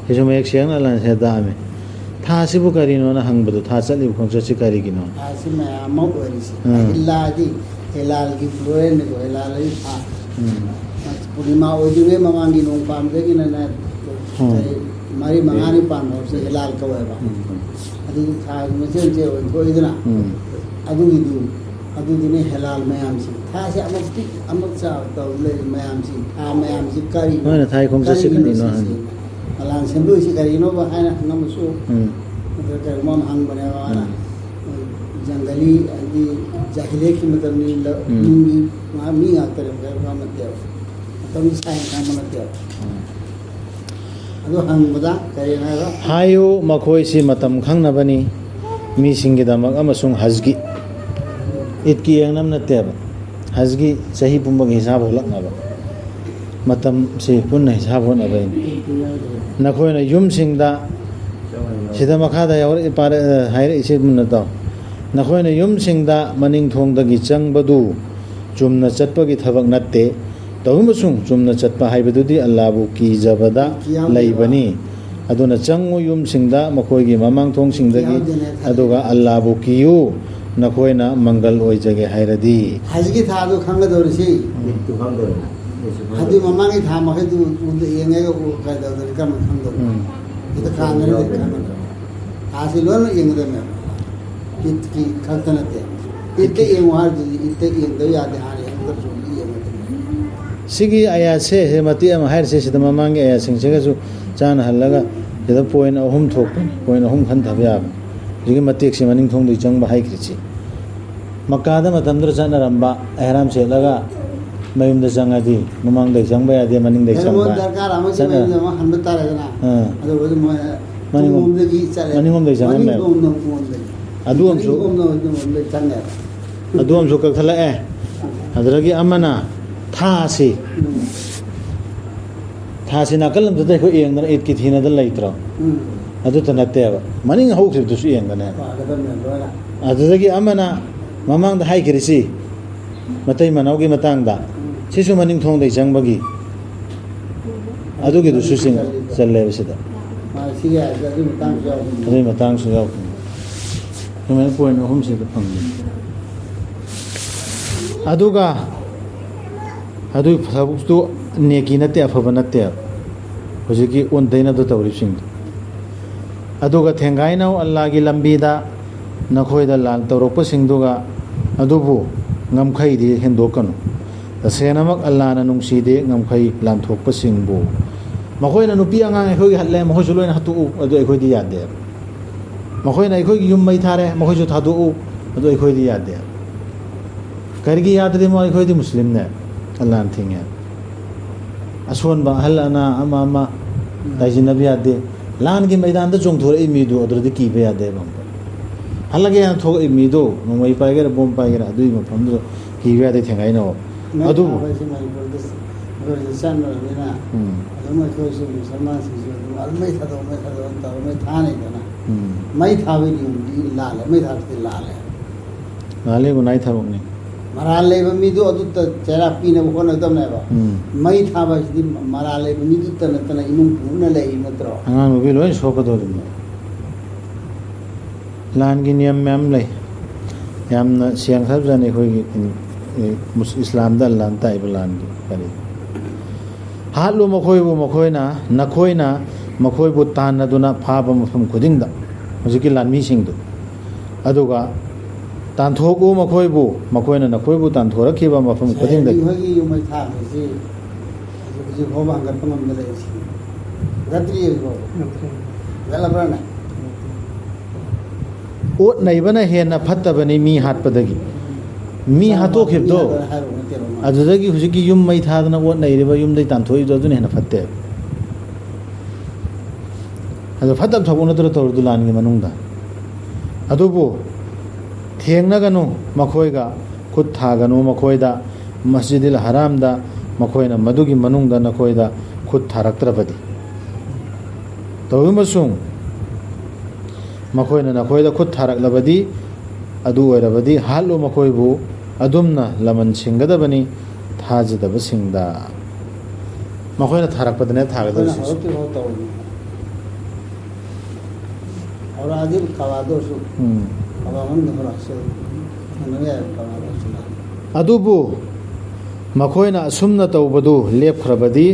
ꯁꯤꯁꯨ ꯃꯌꯦꯛ ꯁꯦꯡꯅ ꯑꯂꯥꯟꯁꯤꯗ ꯇꯥꯛꯑꯝꯃꯤ꯫ ꯊꯥꯁꯤꯕꯨ ꯀꯔꯤꯅꯣꯅ ꯍꯪꯕꯗꯣ, ꯊꯥ ꯆꯠꯂꯤꯕ ꯈꯣꯡꯆꯠꯁꯤ ꯀꯔꯤꯒꯤꯅꯣ? ꯊꯥꯁꯤ ꯃꯌꯥꯝ ꯑꯃ ꯑꯣꯏꯔꯤꯁꯤ꯫ ꯎꯝ꯫ ꯍꯤꯂꯥꯗꯤ, ꯍꯤꯂꯥꯜꯒꯤ ꯐ꯭ꯂꯣꯔꯦꯟꯅꯤꯀꯣ, ꯍꯤꯂꯥꯜꯒꯤ ꯊꯥ꯫ ꯎꯝ꯫ ꯄꯨꯔꯅꯤꯃꯥ ꯑꯣꯏꯗ꯭ꯔꯤꯉꯩ ꯃꯃꯥꯡꯒꯤ ꯅꯣꯡ ꯄꯥꯟꯕꯗꯒꯤꯅ ꯎꯝ꯫ ꯆꯍꯤ ꯃꯔꯤ ꯃꯉꯥꯅꯤ ꯄꯥꯟꯕ ꯍꯧꯁꯦ ꯍꯤꯂꯥꯜ ꯀꯧꯋꯦꯕ꯫ ꯎꯝ꯫ ꯑꯗꯨꯒꯤ ꯊꯥꯒꯤ ꯃꯆꯦꯠ ꯃꯆꯦꯠ ꯑꯣꯏꯅ ꯊꯣꯛꯏꯗꯅ꯫ ꯎꯝ꯫ ꯑꯗꯨꯒꯤꯗꯨ, ꯑꯗꯨꯗꯨꯅ ꯍꯤꯂꯥꯜ ꯃꯌꯥꯝꯁꯤ꯫ ꯊꯥꯁꯤ ꯑꯃꯨꯛꯇꯤ ꯑꯃꯨꯛ ꯆꯥꯕ ꯇꯧ ꯂꯩ ꯃꯌꯥꯝꯁꯤ꯫ ꯊꯥ ꯃꯌꯥꯝꯁꯤ ꯀꯔꯤꯅꯣ? ꯅꯣꯏꯅ ꯊꯥꯒꯤ ꯈꯣꯡꯆꯠꯁꯤ ꯀꯔꯤꯅꯣ ꯀꯔꯤꯅꯣ ꯁꯤꯁꯦ? ꯍꯥꯏꯅ꯫ ꯑꯂꯥꯟ ꯁꯦꯝꯗꯣꯛꯏꯁꯤ ꯀꯔꯤꯅꯣꯕ ꯍꯥꯏꯅ ꯍꯪꯉꯝꯕꯁꯨ ꯎꯝ꯫ ꯅꯠꯇ꯭ꯔꯒ ꯀꯔꯤꯒꯨꯝꯕ ꯑꯃ ꯍꯪꯕꯅꯦꯕ ꯃꯥꯅ꯫ ꯎꯝ꯫ ꯖꯪꯒꯂꯤ ꯍꯥꯏꯗꯤ ꯖꯥꯍꯤꯂꯤꯌꯠꯀꯤ ꯃꯇꯝꯅꯤ, ꯂ-, ꯎꯝ꯫ ꯅꯨꯡꯒꯤ ꯉꯥ-, ꯃꯤ ꯉꯥꯛꯇꯅꯦꯕ, ꯀꯔꯤꯝ ꯈꯪꯕ ꯅꯠꯇꯦꯕ꯫ ꯃꯇꯝꯗꯨ ꯁꯥꯏꯟꯁ ꯈꯪꯕ ꯅꯠꯇꯦꯕ꯫ ꯎꯝ꯫ ꯑꯗꯨ ꯍꯪꯕꯗ ꯀꯔꯤ ꯍꯥꯏꯕ? ꯍꯥꯏꯌꯨ, ꯃꯈꯣꯏꯁꯤ ꯃꯇꯝ ꯈꯪꯅꯕꯅꯤ, ꯃꯤꯁꯤꯡꯒꯤꯗꯃꯛ ꯑꯃꯁꯨꯡ ꯍꯖꯒꯤ, ꯏꯗꯀꯤ ꯌꯦꯡꯅꯕ ꯅꯠꯇꯦꯕ, ꯍꯖꯒꯤ ꯆꯍꯤ ꯄꯨꯝꯕꯒꯤ ꯍꯤꯁꯥꯕ ꯍꯣꯜꯂꯛꯅꯕ꯫ ꯃꯇꯝꯁꯤ ꯄꯨꯟꯅ ꯍꯤꯁꯥꯕ ꯍꯣꯠꯅꯕꯩꯅꯤ꯫ ꯅꯈꯣꯏꯅ ꯌꯨꯝꯁꯤꯡꯗ, ꯁꯤꯗ ꯃꯈꯥꯗ ꯌꯥꯎꯔꯛꯏ, ꯄꯥꯔ-, ꯍꯥꯏꯔꯛꯏꯁꯤ ꯃꯨꯟꯅ ꯇꯥꯎ꯫ "ꯅꯈꯣꯏꯅ ꯌꯨꯝꯁꯤꯡꯗ ꯃꯅꯤꯡ ꯊꯣꯡꯗꯒꯤ ꯆꯪꯕꯗꯨ ꯆꯨꯝꯅ ꯆꯠꯄꯒꯤ ꯊꯕꯛ ꯅꯠꯇꯦ꯫ ꯇꯧꯕꯁꯨꯡ ꯆꯨꯝꯅ ꯆꯠꯄ ꯍꯥꯏꯕꯗꯨꯗꯤ ꯑꯜꯂꯥꯕꯨ ꯀꯤꯖꯕꯗ ꯂꯩꯕꯅꯤ꯫ ꯑꯗꯨꯅ ꯆꯪꯉꯨ ꯌꯨꯝꯁꯤꯡꯗ ꯃꯈꯣꯏꯒꯤ ꯃꯃꯥꯡ ꯊꯣꯡꯁꯤꯡꯗꯒꯤ, ꯑꯗꯨꯒ ꯑꯜꯂꯥꯕꯨ ꯀꯤꯌꯨ, ꯅꯈꯣꯏꯅ ꯃꯪꯒꯜ ꯑꯣꯏꯖꯒꯦ ꯍꯥꯏꯔꯗꯤ"꯫ ꯍꯧꯖꯤꯛꯀꯤ ꯊꯥꯗꯣ ꯈꯪꯒꯗꯧꯔꯤ ꯁꯤ꯫ ꯃꯤꯠꯇꯨ ꯈꯪꯗꯧꯔꯤ꯫ ꯑꯗꯨ ꯃꯃꯥꯡꯒꯤ ꯊꯥ ꯃꯈꯩꯗꯨ ꯎꯗ ꯌꯦꯡꯉꯒ ꯎ ꯀꯩꯗꯧꯗꯅ ꯀꯔꯝꯅ ꯈꯪꯗꯧꯔꯤ? ꯎꯝ꯫ ꯏꯠ ꯈꯥꯡꯗꯅ ꯏꯠ ꯈꯥꯡꯗꯅ꯫ ꯊꯥꯁꯤ ꯂꯣꯏꯅ ꯌꯦꯡꯒꯗꯕꯅꯦꯕ꯫ ꯏꯠꯀꯤ ꯈꯛꯇ ꯅꯠꯇꯦ꯫ ꯏꯠꯇ ꯌꯦꯡꯉꯨ ꯍꯥꯏꯔꯗꯨꯗꯤ ꯏꯠꯇ ꯌꯦꯡꯗꯕ ꯌꯥꯗꯦ ꯍꯥꯏꯔꯦ꯫ ꯑꯃꯨꯛꯀꯁꯨ ꯑꯃꯨꯛ ꯌꯦꯡꯒꯗꯕꯅꯦ꯫ ꯁꯤꯒꯤ ꯑꯌꯥꯠꯁꯦ, ꯁꯤ ꯃꯇꯦꯛ ꯑꯃ ꯍꯥꯏꯔꯤꯁꯦ, ꯁꯤꯗ ꯃꯃꯥꯡꯒꯤ ꯑꯌꯥꯠꯁꯤꯡꯁꯤꯒꯁꯨ ꯆꯥꯟꯅꯍꯜꯂꯒ ꯁꯤꯗ ꯄꯣꯏꯟ ꯑꯍꯨꯝ ꯊꯣꯛꯄꯅꯤ꯫ ꯄꯣꯏꯟ ꯑꯍꯨꯝ ꯈꯟꯊꯕ ꯌꯥꯕꯅꯤ꯫ ꯍꯧꯖꯤꯛꯀꯤ ꯃꯇꯦꯛꯁꯦ ꯃꯅꯤꯡ ꯊꯣꯡꯗꯒꯤ ꯆꯪꯕ ꯍꯥꯏꯈ꯭ꯔꯤꯁꯤ꯫ ꯃꯛꯀꯥꯗ ꯃꯇꯝꯗꯨꯗ ꯆꯠꯅꯔꯝꯕ ꯑꯦꯍꯔꯥꯝ ꯁꯦꯠꯂꯒ ꯃꯌꯨꯝꯗ ꯆꯪꯉꯗꯤ ꯃꯃꯥꯡꯗꯒꯤ ꯆꯪꯕ ꯌꯥꯗꯦ, ꯃꯅꯤꯡꯗꯒꯤ ꯀꯩꯅꯣ ꯆꯪꯕ꯫ ꯗꯔꯀꯥꯔ ꯑꯃꯒꯤ ꯆꯠꯅ- ꯃꯌꯨꯝꯗ ꯑꯃꯨꯛ ꯍꯟꯕ ꯇꯥꯔꯦꯗꯅ꯫ ꯑꯥ꯫ ꯑꯗꯨꯕꯨꯗꯤ ꯃꯣꯏ ꯃꯅꯤꯡꯂꯣꯝ-, ꯇꯨꯡꯂꯣꯝꯗꯒꯤ ꯆꯠꯂꯦ꯫ ꯃꯅꯤꯡꯂꯣꯝꯗꯒꯤ ꯆꯪꯉꯝꯃꯦꯕ꯫ ꯃꯅꯤꯡꯂꯣꯝꯗ ꯑꯃꯨꯛ ꯑꯣꯟꯕꯒꯤ꯫ ꯑꯗꯨ ꯑꯃꯁꯨ ꯃꯅꯤꯡꯂꯣꯝꯗ ꯑꯃꯨꯛ ꯆꯪꯉꯦꯕ꯫ ꯑꯗꯨ ꯑꯃꯁꯨ ꯀꯛꯊꯠꯂꯛꯑꯦ꯫ ꯑꯗꯨꯗꯒꯤ ꯑꯃꯅ ꯊꯥꯁꯤ꯫ ꯎꯝ꯫ ꯊꯥꯁꯤ ꯅꯥꯀꯜ ꯑꯃꯗ ꯑꯩꯈꯣꯏ ꯌꯦꯡꯗꯅ ꯏꯠꯀꯤ ꯊꯤꯅꯗ ꯂꯩꯇ꯭ꯔꯣ? ꯎꯝ꯫ ꯑꯗꯨꯇ ꯅꯠꯇꯦꯕ꯫ ꯃꯅꯤꯡ ꯍꯧꯈꯤꯕꯗꯨꯁꯨ ꯌꯦꯡꯒꯅꯦꯕ꯫ ꯄꯥꯒꯗꯕꯅꯦ ꯂꯣꯏꯅ꯫ ꯑꯗꯨꯗꯒꯤ ꯑꯃꯅ ꯃꯃꯥꯡꯗ ꯍꯥꯏꯈ꯭ꯔꯤꯁꯤ, ꯃꯇꯩ ꯃꯅꯥꯎꯒꯤ ꯃꯇꯥꯡꯗ꯫ ꯎꯝ꯫ ꯁꯤꯁꯨ ꯃꯅꯤꯡ ꯊꯣꯡꯗꯒꯤ ꯆꯪꯕꯒꯤ꯫ ꯑꯗꯨꯒꯤꯗꯨꯁꯨ ꯆꯤꯡ-, ꯆꯜꯂꯦꯕ ꯁꯤꯗ꯫ ꯃꯥ ꯁꯤꯒꯤ ꯍꯥꯏꯔꯗꯤ ꯑꯗꯨꯒꯤ ꯃꯇꯥꯡꯁꯨ ꯌꯥꯎꯕꯅꯤ꯫ ꯑꯗꯨꯒꯤ ꯃꯇꯥꯡꯁꯨ ꯌꯥꯎꯕꯅꯤ꯫ ꯁꯨꯃꯥꯏꯅ ꯄꯣꯏꯟ ꯑꯍꯨꯝꯁꯤꯗ ꯐꯪꯕꯅꯤ꯫ ꯑꯗꯨꯒ ꯑꯗꯨꯒꯤ ꯊꯕꯛꯇꯨ ꯅꯦꯀꯤ ꯅꯠꯇꯦ, ꯑꯐꯕ ꯅꯠꯇꯦ꯫ ꯍꯧꯖꯤꯛꯀꯤ ꯑꯣꯟ ꯇꯩꯅꯕꯗ ꯇꯧꯔꯤꯕꯁꯤꯡꯗꯣ꯫ ꯑꯗꯨꯒ ꯊꯦꯡꯒꯥꯏꯅꯧ ꯑꯜꯂꯥꯒꯤ ꯂꯝꯕꯤꯗ ꯅꯈꯣꯏꯗ ꯂꯥꯟ ꯇꯧꯔꯛꯄꯁꯤꯡꯗꯨꯒ꯫ ꯑꯗꯨꯕꯨ ꯉꯝꯈꯩꯗꯤ ꯍꯦꯟꯗꯣꯛꯀꯅꯨ꯫ ꯇꯁꯦꯡꯅꯃꯛ ꯑꯜꯂꯥꯅ ꯅꯨꯡꯁꯤꯗꯦ ꯉꯝꯈꯩ ꯂꯥꯟꯊꯣꯛꯄꯁꯤꯡꯕꯨ꯫ ꯃꯈꯣꯏꯅ ꯅꯨꯄꯤ ꯑꯉꯥꯡ ꯑꯩꯈꯣꯏꯒꯤ ꯍꯠꯂꯦ, ꯃꯈꯣꯏꯁꯨ ꯂꯣꯏꯅ ꯍꯥꯠꯇꯣꯛꯎ, ꯑꯗꯨ ꯑꯩꯈꯣꯏꯗꯤ ꯌꯥꯗꯦ꯫ ꯃꯈꯣꯏꯅ ꯑꯩꯈꯣꯏꯒꯤ ꯌꯨꯝ ꯃꯩ ꯊꯥꯔꯦ, ꯃꯈꯣꯏꯁꯨ ꯊꯥꯗꯣꯛꯎ, ꯑꯗꯨ ꯑꯩꯈꯣꯏꯗꯤ ꯌꯥꯗꯦ꯫ ꯀꯔꯤꯒꯤ ꯌꯥꯗ꯭ꯔꯤꯃꯣ? ꯑꯩꯈꯣꯏꯗꯤ ꯃꯨꯁꯂꯤꯝꯅꯦ, ꯑꯜꯂꯥꯅ ꯊꯤꯡꯉꯦ꯫ ꯑꯁꯣꯟꯕ, ꯑꯍꯜ ꯑꯅꯥ, ꯑꯃ ꯑꯃ ꯇꯥꯏꯁꯤꯟꯅꯕ ꯌꯥꯗꯦ꯫ ꯂꯥꯟꯒꯤ ꯃꯩꯗꯥꯟꯗ ꯆꯣꯡꯊꯣꯔꯛꯏ ꯃꯤꯗꯨ ꯑꯗꯨꯗꯗꯤ ꯀꯤꯕ ꯌꯥꯗꯦꯕ ꯑꯃꯨꯛꯀ꯫ ꯍꯜꯂꯒꯦ ꯍꯥꯏꯅ ꯊꯣꯛꯂꯛꯏ ꯃꯤꯗꯣ, ꯅꯣꯡꯃꯩ ꯄꯥꯏꯒꯦꯔꯥ ꯕꯣꯝ ꯄꯥꯏꯒꯦꯔꯥ, ꯑꯗꯨꯒꯤ ꯃꯐꯝꯗꯨꯗ ꯀꯤꯕ ꯌꯥꯗꯦ ꯊꯦꯡꯒꯥꯏꯅꯧ꯫ ꯃꯩ ꯑꯗꯨꯕꯨ ꯊꯥꯕ ꯍꯥꯏꯁꯦ ꯃꯅꯤꯄꯨꯔꯗ ꯑꯩꯈꯣꯏꯁꯨ ꯆꯠꯅꯔꯕꯅꯤꯅ, ꯎꯝ꯫ ꯑꯗꯨꯝ ꯑꯩꯈꯣꯏꯁꯨ ꯃꯨꯁꯜꯃꯥꯟꯁꯤꯡꯁꯨ ꯑꯗꯨꯝ ꯑꯗꯨ ꯃꯩ ꯊꯥꯗꯣꯛꯑꯣ, ꯃꯩ ꯊꯥꯗꯣꯛꯑꯣ ꯇꯧꯔ ꯃꯩ ꯊꯥꯅꯩꯗꯅ꯫ ꯎꯝ꯫ ꯃꯩ ꯊꯥꯕꯒꯤ ꯅꯤꯌꯣꯝꯗꯤ ꯂꯥꯜꯂꯦ, ꯃꯩ ꯊꯥꯕꯁꯤꯗꯤ ꯂꯥꯜꯂꯦ꯫ ꯂꯥꯜꯂꯦ, ꯒꯨꯅꯥꯏ ꯊꯕꯛꯅꯤ꯫ ꯃꯔꯥꯜ ꯂꯩꯕ ꯃꯤꯗꯨ ꯑꯗꯨꯇ ꯆꯩꯔꯥꯛ ꯄꯤꯅꯕ ꯍꯣꯠꯅꯒꯗꯕꯅꯦꯕ꯫ ꯎꯝ꯫ ꯃꯩ ꯊꯥꯕ ꯍꯥꯏꯁꯤꯗꯤ ꯃꯔꯥꯜ ꯂꯩꯕ ꯃꯤꯗꯨꯇ ꯅꯠꯇꯅ ꯏꯃꯨꯡ ꯄꯨꯝꯅ ꯂꯩꯔꯤ ꯅꯠꯇ꯭ꯔꯣ? ꯑꯉꯥꯡ ꯅꯨꯄꯤ ꯂꯣꯏ ꯁꯣꯛꯀꯗꯧꯔꯤꯕꯅꯤ꯫ ꯂꯥꯟꯒꯤ ꯅꯤꯌꯝ ꯃꯌꯥꯝ ꯂꯩ꯫ ꯌꯥꯝꯅ ꯁꯦꯡꯈ꯭ꯔꯕꯖꯥꯠꯅꯤ ꯑꯩꯈꯣꯏꯒꯤ, ꯎꯝ, ꯃꯨꯁ-, ꯏꯁꯂꯥꯝꯗ ꯑꯜꯂꯥꯍꯅ ꯇꯥꯛꯏꯕ ꯂꯥꯟꯒꯤ ꯀꯔꯤ꯫ ꯍꯥꯠꯂꯨ ꯃꯈꯣꯏꯕꯨ, ꯃꯈꯣꯏꯅ, ꯅꯈꯣꯏꯅ ꯃꯈꯣꯏꯕꯨ ꯇꯥꯟꯅꯗꯨꯅ ꯐꯥꯕ ꯃꯐꯝ ꯈꯨꯗꯤꯡꯗ, ꯍꯧꯖꯤꯛꯀꯤ ꯂꯥꯟꯃꯤꯁꯤꯡꯗꯨ꯫ ꯑꯗꯨꯒ ꯇꯥꯟꯊꯣꯛꯎ ꯃꯈꯣꯏꯕꯨ, ꯃꯈꯣꯏꯅ ꯅꯈꯣꯏꯕꯨ ꯇꯥꯟꯊꯣꯔꯛꯈꯤꯕ ꯃꯐꯝ ꯈꯨꯗꯤꯡꯗꯒꯤ꯫ ꯑꯩꯈꯣꯏꯒꯤ ꯌꯨꯝ ꯃꯩ ꯊꯥꯕꯁꯤ ꯍꯧꯖꯤꯛ, ꯍꯧꯖꯤꯛ ꯐꯥꯎꯕ ꯍꯪꯒꯠꯄ ꯉꯝꯗ ꯂꯩꯔꯤꯁꯤꯅꯤ꯫ ꯍꯪꯒꯠꯇ꯭ꯔꯤ ꯍꯧꯖꯤꯛ ꯐꯥꯎꯕ꯫ ꯍꯪꯒꯠꯂꯕ꯭ꯔꯥꯅꯦ? ꯑꯣꯠ ꯅꯩꯕꯅ ꯍꯦꯟꯅ ꯐꯠꯇꯕꯅꯤ ꯃꯤ ꯍꯥꯠꯄꯗꯒꯤ꯫ ꯃꯤ ꯍꯥꯠꯇꯣꯛꯈꯤꯕꯗꯣ, ꯃꯤ ꯍꯥꯠꯇꯣꯛꯈꯤꯕꯗꯣ, ꯍꯥꯏꯔꯨꯕ ꯅꯠꯇꯦꯕ ꯃꯥ꯫ ꯑꯗꯨꯗꯒꯤ ꯍꯧꯖꯤꯛꯀꯤ ꯌꯨꯝ ꯃꯩ ꯊꯥꯗꯅ ꯑꯣꯠ ꯅꯩꯔꯤꯕ ꯌꯨꯝꯗꯩ ꯇꯥꯟꯊꯣꯛꯏꯗꯣ ꯑꯗꯨꯅ ꯍꯦꯟꯅ ꯐꯠꯇꯦ꯫ ꯑꯗꯣ ꯐꯠꯇꯕ ꯊꯕꯛ ꯅꯠꯇ꯭ꯔꯣ ꯇꯧꯔꯤꯗꯨ ꯂꯥꯟꯒꯤ ꯃꯅꯨꯡꯗ? ꯑꯗꯨꯕꯨ ꯊꯦꯡꯅꯒꯅꯨ ꯃꯈꯣꯏꯒ, ꯈꯨꯠ ꯊꯥꯒꯅꯨ ꯃꯈꯣꯏꯗ, ꯃꯁꯖꯤꯗꯤꯜ ꯍꯔꯥꯝꯗ ꯃꯈꯣꯏꯅ ꯃꯗꯨꯒꯤ ꯃꯅꯨꯡꯗ ꯅꯈꯣꯏꯗ ꯈꯨꯠ ꯊꯥꯔꯛꯇ꯭ꯔꯕꯗꯤ꯫ ꯇꯧꯏꯃꯁꯨꯡ ꯃꯈꯣꯏꯅ ꯅꯈꯣꯏꯗ ꯈꯨꯠ ꯊꯥꯔꯛꯂꯕꯗꯤ, ꯑꯗꯨ ꯑꯣꯏꯔꯕꯗꯤ ꯍꯥꯠꯂꯨ ꯃꯈꯣꯏꯕꯨ, ꯑꯗꯨꯝꯅ ꯂꯃꯟ ꯁꯤꯡꯒꯗꯕꯅꯤ ꯊꯥꯖꯗꯕꯁꯤꯡꯗ꯫ ꯃꯈꯣꯏꯅ ꯊꯥꯔꯛꯄꯗꯅꯦ ꯊꯥꯒꯗꯧꯔꯤꯁꯦ꯫ ꯑꯩꯈꯣꯏꯅ ꯍꯧꯔꯛꯇ꯭ꯔꯤꯐꯥꯎ ꯇꯧꯔꯤꯅꯤ꯫ ꯍꯧꯔꯛꯑꯗꯤ ꯀꯕꯥꯗ ꯑꯣꯏꯔꯁꯨ, ꯎꯝ꯫ ꯀꯕꯥ ꯃꯅꯨꯡꯗ ꯍꯧꯔꯛꯑꯁꯦ꯫ ꯊꯦꯡꯅꯕ ꯌꯥꯏ, ꯀꯕꯥꯗ ꯑꯣꯏꯔꯁꯨ ꯂꯥꯛꯑꯣ꯫ ꯑꯗꯨꯕꯨ ꯃꯈꯣꯏꯅ ꯑꯁꯨꯝꯅ ꯇꯧꯕꯗꯨ ꯂꯦꯞꯈ꯭ꯔꯕꯗꯤ,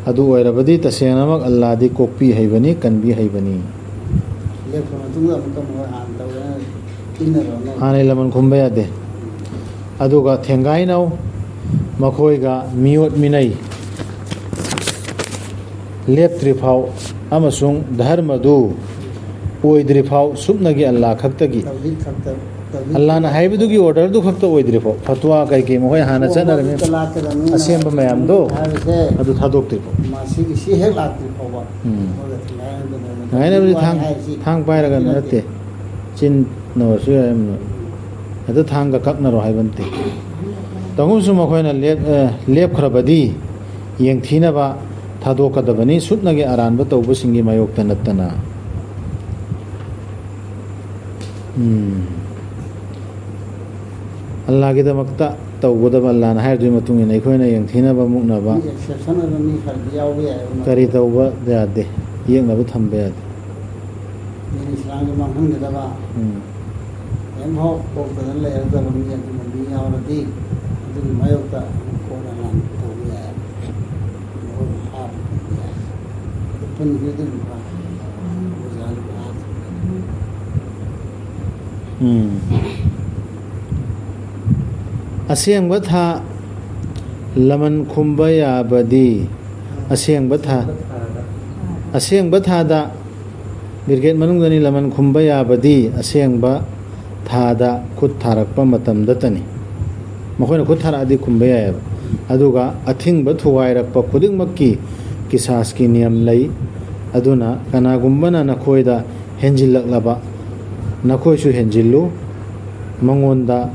ꯑꯗꯨ ꯑꯣꯏꯔꯕꯗꯤ ꯇꯁꯦꯡꯅꯃꯛ ꯑꯜꯂꯥꯗꯤ ꯀꯣꯛꯄꯤ ꯍꯩꯕꯅꯤ, ꯀꯟꯕꯤ ꯍꯩꯕꯅꯤ꯫ ꯂꯦꯞꯈ꯭ꯔ ꯃꯇꯨꯡꯗ ꯑꯃꯨꯛꯀ ꯃꯈꯣꯏ ꯍꯥꯟꯅ ꯇꯧꯔꯦꯅ ꯏꯟꯅꯔꯣꯅ꯫ ꯍꯥꯟꯅꯩ ꯂꯃꯟ ꯈꯨꯝꯕ ꯌꯥꯗꯦ꯫ ꯑꯗꯨꯒ ꯊꯦꯡꯒꯥꯏꯅꯧ, ꯃꯈꯣꯏꯒ ꯃꯤꯑꯣꯠ ꯃꯤꯅꯩ ꯂꯦꯞꯇ꯭ꯔꯤꯐꯥꯎ ꯑꯃꯁꯨꯡ ꯙꯔꯃꯗꯨ ꯑꯣꯏꯗ꯭ꯔꯤꯐꯥꯎ ꯁꯨꯞꯅꯒꯤ ꯑꯜꯂꯥ ꯈꯛꯇꯒꯤ, ꯇꯧꯍꯤꯗ ꯈꯛꯇ, ꯇꯧꯍꯤꯗ ꯑꯜꯂꯥꯅ ꯍꯥꯏꯕꯗꯨꯒꯤ ꯑꯣꯔꯗꯔꯗꯨ ꯈꯛꯇ ꯑꯣꯏꯗ꯭ꯔꯤꯐꯥꯎ, ꯐꯠꯋꯥ ꯀꯩꯀꯩ ꯃꯈꯣꯏ ꯍꯥꯟꯅ ꯑꯣ, ꯆꯠꯅꯔꯝꯃꯤ, ꯃꯗꯨꯗ ꯂꯥꯛꯀꯗꯕꯅꯤ ꯑꯁꯦꯡꯕ ꯃꯌꯥꯝꯗꯣ ꯍꯥꯏꯕꯁꯦ, ꯑꯗꯨ ꯊꯥꯗꯣꯛꯇ꯭ꯔꯤꯐꯥꯎ꯫ ꯃꯁꯤꯒꯤ ꯁꯤ ꯍꯦꯛ ꯂꯥꯛꯇ꯭ꯔꯤ ꯐꯥꯎꯕ ꯎꯝ꯫ ꯃꯈꯣꯏꯒ ꯊꯦꯡꯒꯥꯏꯅꯗꯅ ꯉꯥꯏꯅꯕꯗꯤ ꯊꯥꯡ, ꯍꯥꯏꯔꯤꯁꯤ ꯊꯥꯡ ꯄꯥꯏꯔꯒ ꯅꯠꯇꯦ꯫ ꯅꯠꯇꯦ꯫ ꯆꯤꯟ ꯅꯧꯔꯁꯨ ꯌꯥꯏ, ꯌꯥꯝꯅ꯫ ꯍꯦꯛꯇ ꯊꯥꯡꯒ ꯀꯛꯅꯔꯣ ꯍꯥꯏꯕ ꯅꯠꯇꯦ꯫ ꯇꯧꯒꯨꯝꯁꯨ ꯃꯈꯣꯏꯅ ꯂꯦꯞ-, ꯑ, ꯂꯦꯞꯈ꯭ꯔꯕꯗꯤ ꯌꯦꯡꯊꯤꯅꯕ ꯊꯥꯗꯣꯛꯀꯗꯕꯅꯤ, ꯁꯨꯞꯅꯒꯤ ꯑꯔꯥꯟꯕ ꯇꯧꯕꯁꯤꯡꯒꯤ ꯃꯥꯌꯣꯛꯇ ꯅꯠꯇꯅ꯫ ꯎꯝ꯫ ꯑꯜꯂꯥꯒꯤꯗꯃꯛꯇ ꯇꯧꯒꯗꯕ, ꯑꯜꯂꯥꯅ ꯍꯥꯏꯔꯗꯨꯒꯤ ꯃꯇꯨꯡ ꯏꯟꯅ ꯑꯩꯈꯣꯏꯅ ꯌꯦꯡꯊꯤꯅꯕ, ꯃꯨꯛꯅꯕ, ꯃꯤ exception ꯑꯣꯏꯕ ꯃꯤ ꯈꯔꯗꯤ ꯌꯥꯎꯕ ꯌꯥꯏ꯫ ꯀꯔꯤ ꯇꯧꯕ ꯌꯥꯗꯦ? ꯌꯦꯛꯅꯕ ꯊꯝꯕ ꯌꯥꯗꯦ꯫ ꯗꯤꯟ ꯏꯁꯂꯥꯝꯒꯤ ꯃꯥꯡꯍꯟꯒꯗꯕ, ꯎꯝ꯫ ꯀꯔꯤꯝꯐꯥꯎ ꯄꯣꯛꯇꯗꯅ ꯂꯩꯔꯗꯕ ꯃꯤ ꯑꯗꯨꯒꯨꯝꯕ ꯃꯤ ꯌꯥꯎꯔꯗꯤ, ꯑꯗꯨꯒꯤ ꯃꯥꯌꯣꯛꯇ ꯑꯃꯨꯛ ꯀꯣꯟꯅ ꯂꯥꯟ ꯇꯧꯕ ꯌꯥꯏ꯫ ꯃꯈꯣꯏꯕꯨ ꯍꯥꯠꯄ ꯌꯥꯏ꯫ ꯑꯗꯨ ꯄꯨꯟꯈ꯭ꯔꯗꯤ ꯑꯗꯨꯝ ꯐꯔꯦ꯫ ꯑꯣꯖꯥ ꯂꯨꯄꯥ ꯍꯥꯠꯈ꯭ꯔꯦ꯫ ꯎꯝ꯫ ꯑꯁꯦꯡꯕ ꯊꯥ ꯂꯃꯟ ꯈꯨꯝꯕ ꯌꯥꯕꯗꯤ, ꯑꯁꯦꯡꯕ ꯊꯥ, ꯑꯁꯦꯡꯕ ꯊꯥꯗ ꯕ꯭ꯔꯤꯒꯦꯗ ꯃꯅꯨꯡꯗꯅꯤ ꯂꯃꯟ ꯈꯨꯝꯕ ꯌꯥꯕꯗꯤ ꯑꯁꯦꯡꯕ ꯊꯥꯗ ꯈꯨꯠ ꯊꯥꯔꯛꯄ ꯃꯇꯝꯗꯇꯅꯤ꯫ ꯃꯈꯣꯏꯅ ꯈꯨꯠ ꯊꯥꯔꯛꯑꯗꯤ ꯈꯨꯝꯕ ꯌꯥꯏꯑꯕ꯫ ꯑꯗꯨꯒ ꯑꯊꯤꯡꯕ ꯊꯨꯒꯥꯏꯔꯛꯄ ꯈꯨꯗꯤꯡꯃꯛꯀꯤ ꯀꯤꯁꯥꯁꯀꯤ ꯅꯤꯌꯝ ꯂꯩ꯫ ꯑꯗꯨꯅ ꯀꯅꯥꯒꯨꯝꯕꯅ ꯅꯈꯣꯏꯗ ꯍꯦꯟꯖꯤꯜꯂꯛꯂꯕ, ꯅꯈꯣꯏꯁꯨ ꯍꯦꯟꯖꯤꯜꯂꯨ꯫ ꯃꯉꯣꯟꯗ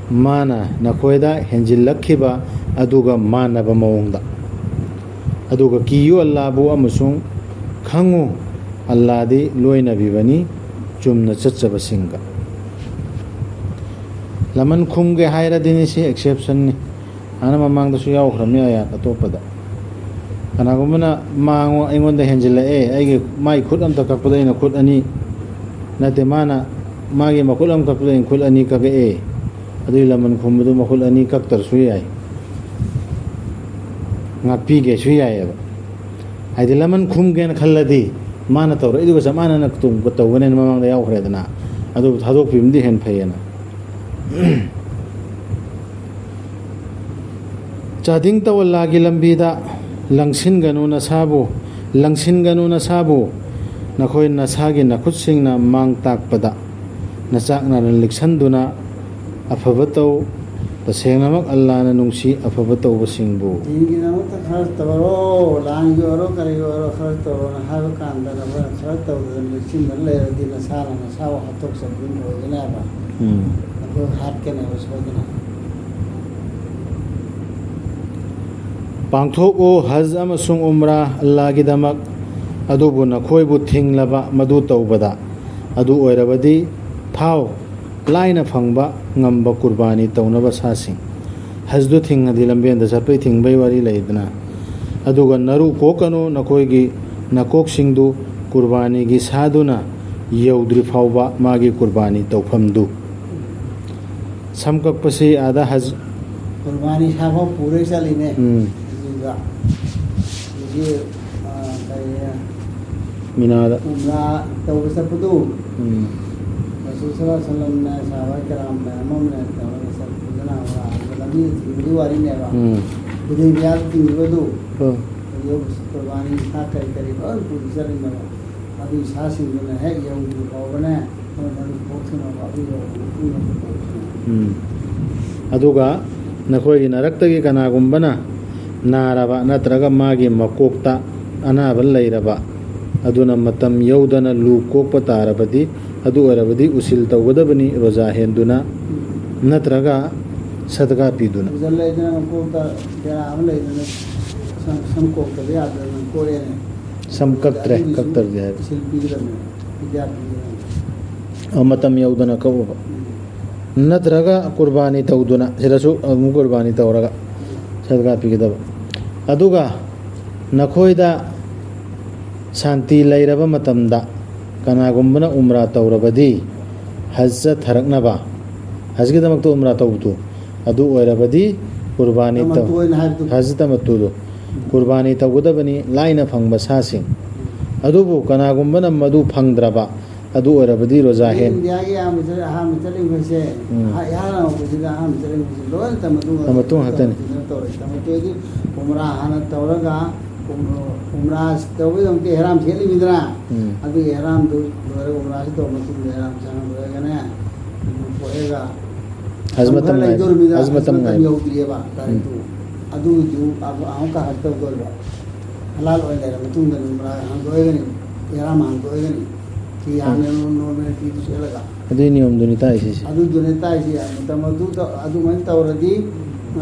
ꯃꯥꯅ ꯅꯈꯣꯏꯗ ꯍꯦꯟꯖꯤꯜꯂꯛꯈꯤꯕ ꯑꯗꯨꯒ ꯃꯥꯟꯅꯕ ꯃꯑꯣꯡꯗ꯫ ꯑꯗꯨꯒ ꯀꯤꯌꯨ ꯑꯜꯂꯥꯕꯨ ꯑꯃꯁꯨꯡ ꯈꯪꯉꯨ, ꯑꯜꯂꯥꯗꯤ ꯂꯣꯏꯅꯕꯤꯕꯅꯤ ꯆꯨꯝꯅ ꯆꯠꯆꯕꯁꯤꯡꯒ꯫ ꯂꯃꯟ ꯈꯨꯝꯒꯦ ꯍꯥꯏꯔꯗꯤꯅꯤ ꯁꯤ exception ꯅꯤ꯫ ꯍꯥꯟꯅ ꯃꯃꯥꯡꯗꯁꯨ ꯌꯥꯎꯈ꯭ꯔꯕꯅꯤ ꯑꯌꯥꯠ ꯑꯇꯣꯞꯄꯗ꯫ ꯀꯅꯥꯒꯨꯝꯕꯅ ꯃꯥꯉꯣ-, ꯑꯩꯉꯣꯟꯗ ꯍꯦꯟꯖꯤꯜꯂꯛꯑꯦ, ꯑꯩꯒꯤ ꯃꯥꯏ ꯈꯨꯠ ꯑꯝꯇ ꯀꯛꯄꯗ ꯑꯩꯅ ꯈꯨꯠ ꯑꯅꯤ, ꯅꯠꯇꯦ, ꯃꯥꯅ ꯃꯥꯒꯤ ꯃꯈꯨꯠ ꯑꯃ ꯀꯛꯄꯗ ꯑꯩꯅ ꯈꯨꯠ ꯑꯅꯤ ꯀꯛꯑꯦ, ꯑꯗꯨꯒꯤ ꯂꯃꯟ ꯈꯨꯝꯕꯗꯨ ꯃꯈꯨꯠ ꯑꯅꯤ ꯀꯛꯇ꯭ꯔꯁꯨ ꯌꯥꯏ, ꯉꯥꯛꯄꯤꯒꯦꯁꯨ ꯌꯥꯏꯑꯕ꯫ ꯍꯥꯏꯗꯤ ꯂꯃꯟ ꯈꯨꯝꯒꯦꯅ ꯈꯜꯂꯗꯤ ꯃꯥꯅ ꯇꯧꯔꯛꯏꯗꯨꯒ ꯆꯞ ꯃꯥꯟꯅꯅ ꯇꯧ-, ꯇꯧꯒꯅꯦꯅ ꯃꯃꯥꯡꯗ ꯌꯥꯎꯈ꯭ꯔꯦꯗꯅ, ꯑꯗꯨꯕꯨ ꯊꯥꯗꯣꯛꯄꯤꯕꯅꯗꯤ ꯍꯦꯟꯅ ꯐꯩꯌꯦꯅ꯫ ꯆꯥꯗꯤꯡ ꯇꯧ ꯑꯜꯂꯥꯒꯤ ꯂꯝꯕꯤꯗ ꯂꯪꯁꯤꯟꯒꯅꯨ ꯅꯁꯥꯕꯨ, ꯂꯪꯁꯤꯟꯒꯅꯨ ꯅꯁꯥꯕꯨ, ꯅꯈꯣꯏ ꯅꯁꯥꯒꯤ ꯅꯈꯨꯠꯁꯤꯡꯅ ꯃꯥꯡ ꯇꯥꯛꯄꯗ꯫ ꯅꯆꯥꯛ ꯅꯔꯟ ꯂꯤꯛꯁꯟꯗꯨꯅ ꯑꯐꯕ ꯇꯧ꯫ ꯇꯁꯦꯡꯅꯃꯛ ꯑꯜꯂꯥꯅ ꯅꯨꯡꯁꯤ ꯑꯐꯕ ꯇꯧꯕꯁꯤꯡꯕꯨ꯫ ꯗꯤꯟꯒꯤꯗꯃꯛꯇ ꯈꯔ ꯇꯧꯔꯣ, ꯂꯥꯟꯒꯤ ꯑꯣꯏꯔꯣ, ꯀꯔꯤꯒꯤ ꯑꯣꯏꯔꯣ, ꯈꯔ ꯇꯧꯔꯣꯅ ꯍꯥꯏꯕ ꯀꯥꯟꯗ ꯅꯈꯣꯏꯅ ꯈꯔ ꯇꯧꯗꯅ ꯂꯤꯛꯁꯤꯟꯗꯅ ꯂꯩꯔꯗꯤ ꯅꯁꯥꯅ ꯅꯁꯥꯕꯨ ꯍꯥꯠꯇꯣꯛꯆꯕꯗꯨ ꯑꯣꯏꯒꯅꯦꯕ꯫ ꯎꯝ꯫ ꯅꯈꯣꯏ ꯍꯥꯠꯀꯅꯦꯕ ꯁꯣꯏꯗꯅ꯫ ꯄꯥꯡꯊꯣꯛꯎ ꯍꯖ ꯑꯃꯁꯨꯡ ꯎꯝꯔꯥ ꯑꯜꯂꯥꯍꯒꯤꯗꯃꯛ, ꯑꯗꯨꯕꯨ ꯅꯈꯣꯏꯕꯨ ꯊꯤꯡꯂꯕ ꯃꯗꯨ ꯇꯧꯕꯗ, ꯑꯗꯨ ꯑꯣꯏꯔꯕꯗꯤ ꯊꯥꯎ, ꯂꯥꯏꯅ ꯐꯪꯕ ꯉꯝꯕ ꯀꯨꯔꯕꯥꯅꯤ ꯇꯧꯅꯕ ꯁꯥꯁꯤꯡ꯫ ꯍꯖꯗꯨ ꯊꯤꯡꯉꯗꯤ ꯂꯝꯕꯦꯟꯗ ꯆꯠꯄꯩ ꯊꯤꯡꯕꯩ ꯋꯥꯔꯤ ꯂꯩꯗꯅ, ꯑꯗꯨꯒ ꯅꯔꯨ ꯀꯣꯛꯀꯅꯨ ꯅꯈꯣꯏꯒꯤ ꯅꯀꯣꯛꯁꯤꯡꯗꯨ ꯀꯨꯔꯕꯥꯅꯤꯒꯤ ꯁꯥꯗꯨꯅ ꯌꯧꯗ꯭ꯔꯤ ꯐꯥꯎꯕ ꯃꯥꯒꯤ ꯀꯨꯔꯕꯥꯅꯤ ꯇꯧꯐꯝꯗꯨ꯫ ꯁꯝ ꯀꯛꯄꯁꯤ ꯑꯥꯗ ꯍꯖ ꯀꯨꯔꯕꯥꯅꯤ ꯁꯥꯐꯥꯎ ꯄꯨꯔ ꯆꯠꯂꯤꯅꯦ꯫ ꯎꯝ꯫ ꯑꯗꯨꯒ ꯍꯧꯖꯤꯛ, ꯑ, ꯀꯔꯤ, ꯃꯤꯅꯥꯗ꯫ ꯎꯝꯔꯥ ꯇꯧꯕ ꯆꯠꯄꯗꯨ, ꯎꯝ꯫ ꯔꯁꯨꯜ ꯁꯜꯂꯜꯂꯥꯍꯨ ꯑꯂꯩꯍꯤ ꯋꯁꯜꯂꯝꯅ ꯁꯍꯥꯕꯥ ꯀꯤꯔꯥꯝ ꯃꯌꯥꯝ ꯑꯃꯅ ꯇꯧꯔꯒ ꯆꯠꯄꯗꯨꯅ ꯂꯝꯕꯤꯗ ꯊꯤꯡꯕꯒꯤ ꯋꯥꯔꯤꯅꯦꯕ꯫ ꯎꯝ꯫ ꯍꯨꯗꯩꯕꯤꯌꯥꯗ ꯊꯤꯡꯈꯤꯕꯗꯨ, ꯎꯝ꯫ ꯑꯗꯨ ꯀꯨꯔꯕꯥꯅꯤ ꯁꯥ ꯀꯔꯤ ꯀꯔꯤ ꯂꯣꯏ ꯄꯨꯔ ꯆꯠꯂꯤꯅꯦꯕ꯫ ꯑꯗꯨꯒꯤ ꯁꯥꯁꯤꯡꯗꯨꯅ ꯍꯦꯛ ꯌꯧꯗ꯭ꯔꯤ ꯐꯥꯎꯕꯅꯦ, ꯃꯣꯏ ꯃꯔꯨ ꯀꯣꯛꯇꯅꯕ ꯑꯗꯨ ꯌꯧꯔꯕ ꯃꯇꯨꯡꯗ ꯀꯣꯛꯇꯅꯕ꯫ ꯎꯝ꯫ ꯑꯗꯨꯒ ꯅꯈꯣꯏꯒꯤ ꯅꯔꯛꯇꯒꯤ ꯀꯅꯥꯒꯨꯝꯕꯅ ꯅꯥꯔꯕ ꯅꯠꯇ꯭ꯔꯒ ꯃꯥꯒꯤ ꯃꯀꯣꯛꯇ ꯑꯅꯥꯕ ꯂꯩꯔꯕ ꯑꯗꯨꯅ ꯃꯇꯝ ꯌꯧꯗꯅ ꯂꯨ ꯀꯣꯛꯄ ꯇꯥꯔꯕꯗꯤ, ꯑꯗꯨ ꯑꯣꯏꯔꯕꯗꯤ ꯎꯁꯤꯜ ꯇꯧꯒꯗꯕꯅꯤ, ꯔꯣꯖꯥ ꯍꯦꯟꯗꯨꯅ ꯅꯠꯇ꯭ꯔꯒ ꯁꯗꯀꯥ ꯄꯤꯗꯨꯅ꯫ ꯎꯖꯜ ꯂꯩꯗꯅ ꯃꯀꯣꯛꯇ ꯕꯦꯔꯥ ꯑꯃ ꯂꯩꯗꯅ ꯁꯝ, ꯁꯝ ꯀꯣꯛꯇꯕ ꯌꯥꯗꯗꯅ ꯀꯣꯛꯑꯦꯅꯦ꯫ ꯁꯝ ꯀꯛꯇ꯭ꯔꯦ, ꯑꯗꯨꯒꯤꯁꯨ ꯀꯛꯇꯕꯗꯤ ꯍꯥꯏꯕ꯫ ꯎꯁꯤꯜ ꯄꯤꯒꯗꯕꯅꯦ, ꯐꯤꯗ꯭ꯌꯥ ꯄꯤꯒꯗꯕꯅꯦ꯫ ꯑ, ꯃꯇꯝ ꯌꯧꯗꯅ ꯀꯛꯎꯕ꯫ ꯎꯝ꯫ ꯅꯠꯇ꯭ꯔꯒ ꯀꯨꯔꯕꯥꯅꯤ ꯇꯧꯗꯨꯅ, ꯁꯤꯗꯁꯨ ꯑꯃꯨꯛ ꯀꯨꯔꯕꯥꯅꯤ ꯇꯧꯔꯒ ꯁꯗꯀꯥ ꯄꯤꯒꯗꯕ꯫ ꯑꯗꯨꯒ ꯅꯈꯣꯏꯗ ꯁꯥꯟꯇꯤ ꯂꯩꯔꯕ ꯃꯇꯝꯗ ꯀꯅꯥꯒꯨꯝꯕꯅ ꯎꯝꯔꯥ ꯇꯧꯔꯕꯗꯤ, ꯍꯖ ꯆꯠꯊꯔꯛꯅꯕ, ꯍꯖꯒꯤꯗꯃꯛꯇ ꯎꯝꯔꯥ ꯇꯧꯕꯗꯨ, ꯑꯗꯨ ꯑꯣꯏꯔꯕꯗꯤ ꯀꯨꯔꯕꯥꯅꯤ ꯇꯧ-, ꯇꯃꯠꯇꯨ ꯑꯣꯏꯅ ꯍꯥꯏꯕꯗꯨ꯫ ꯍꯖ ꯇꯃꯠꯇꯨꯗꯨ꯫ ꯀꯨꯔꯕꯥꯅꯤ ꯇꯧꯒꯗꯕꯅꯤ, ꯂꯥꯏꯅ ꯐꯪꯕ ꯁꯥꯁꯤꯡ꯫ ꯑꯗꯨꯕꯨ ꯀꯅꯥꯒꯨꯝꯕꯅ ꯃꯗꯨ ꯐꯪꯗ꯭ꯔꯕ, ꯑꯗꯨ ꯑꯣꯏꯔꯕꯗꯤ ꯔꯣꯖꯥ ꯑꯩ ꯍꯦꯟ- ꯏꯟꯗꯤꯌꯥꯒꯤ ꯑꯌꯥꯝꯕꯁꯤꯗ ꯑꯍꯥꯟꯕ ꯆꯠꯂꯤꯕꯁꯦ, ꯎꯝ꯫ ꯑꯍꯥꯟ-, ꯏꯍꯥꯟ ꯍꯥꯟꯕꯁꯤꯗ ꯑꯍꯥꯟꯕ ꯆꯠꯂꯤꯕꯁꯦ ꯂꯣꯏꯅ ꯇꯃꯠꯇꯨ ꯉꯥꯛꯇ ꯇꯃꯠꯇꯨ ꯉꯥꯛꯇꯅꯤ꯫ ꯇꯧꯔꯦ꯫ ꯇꯃꯠꯇꯨ ꯍꯥꯏꯗꯤ ꯎꯝꯔꯥ ꯍꯥꯟꯅ ꯇꯧꯔꯒ, ꯎꯝ-, ꯎꯝꯔꯥ ꯇꯧꯕꯒꯤꯗꯃꯛꯇ ꯏꯍꯔꯥꯝ ꯁꯦꯠꯂꯤꯃꯤꯗꯅ, ꯎꯝ꯫ ꯑꯗꯨꯒꯤ ꯏꯍꯔꯥꯝꯗꯨ ꯂꯣꯏꯔꯒ, ꯎꯝꯔꯥꯁꯤ ꯇꯧꯔ ꯃꯇꯨꯡꯗ ꯏꯍꯔꯥꯝ ꯆꯪꯉ ꯂꯣꯏꯔꯒꯅꯦ, ꯑꯗꯨ ꯄꯣꯛꯑꯦꯒ ꯍꯖ ꯃꯇꯝ ꯈꯔ ꯉꯥꯏꯕ꯫ ꯂꯩꯗꯧꯔꯤꯃꯤꯗꯅ, ꯍꯖ ꯍꯖ ꯃꯇꯝ ꯃꯇꯝ ꯉꯥꯏꯕ꯫ ꯌꯧꯗ꯭ꯔꯤꯑꯕ ꯇꯥꯔꯤꯛꯇꯨ꯫ ꯎꯝ꯫ ꯑꯗꯨꯒꯤꯗꯨ ꯑꯃꯨꯛ, ꯑꯃꯨꯛꯀ ꯍꯖ ꯇꯧꯗꯣꯏꯕ꯫ ꯍꯂꯥꯜ ꯑꯣꯏꯅ ꯂꯩꯔ ꯃꯇꯨꯡꯗ ꯎꯝꯔꯥ ꯍꯥꯡꯗꯣꯛꯑꯒꯅꯤ, ꯏꯍꯔꯥꯝ ꯍꯥꯡꯗꯣꯛꯑꯒꯅꯤ꯫ ꯐꯤ ꯍꯥꯟꯅ ꯎꯝ꯫ ꯅꯣꯔꯃꯦꯜ ꯐꯤꯗꯨ ꯁꯦꯠꯂꯒ꯫ ꯑꯗꯨꯒꯤ ꯅꯤꯌꯣꯝꯗꯨꯅꯤ ꯇꯥꯛꯏꯁꯦ ꯁꯤ꯫ ꯑꯗꯨꯗꯨꯅꯦ ꯇꯥꯛꯏꯁꯦ꯫ ꯃꯇꯝ ꯑꯗꯨꯗ ꯑꯗꯨꯃꯥꯏꯅ ꯇꯧꯔꯗꯤ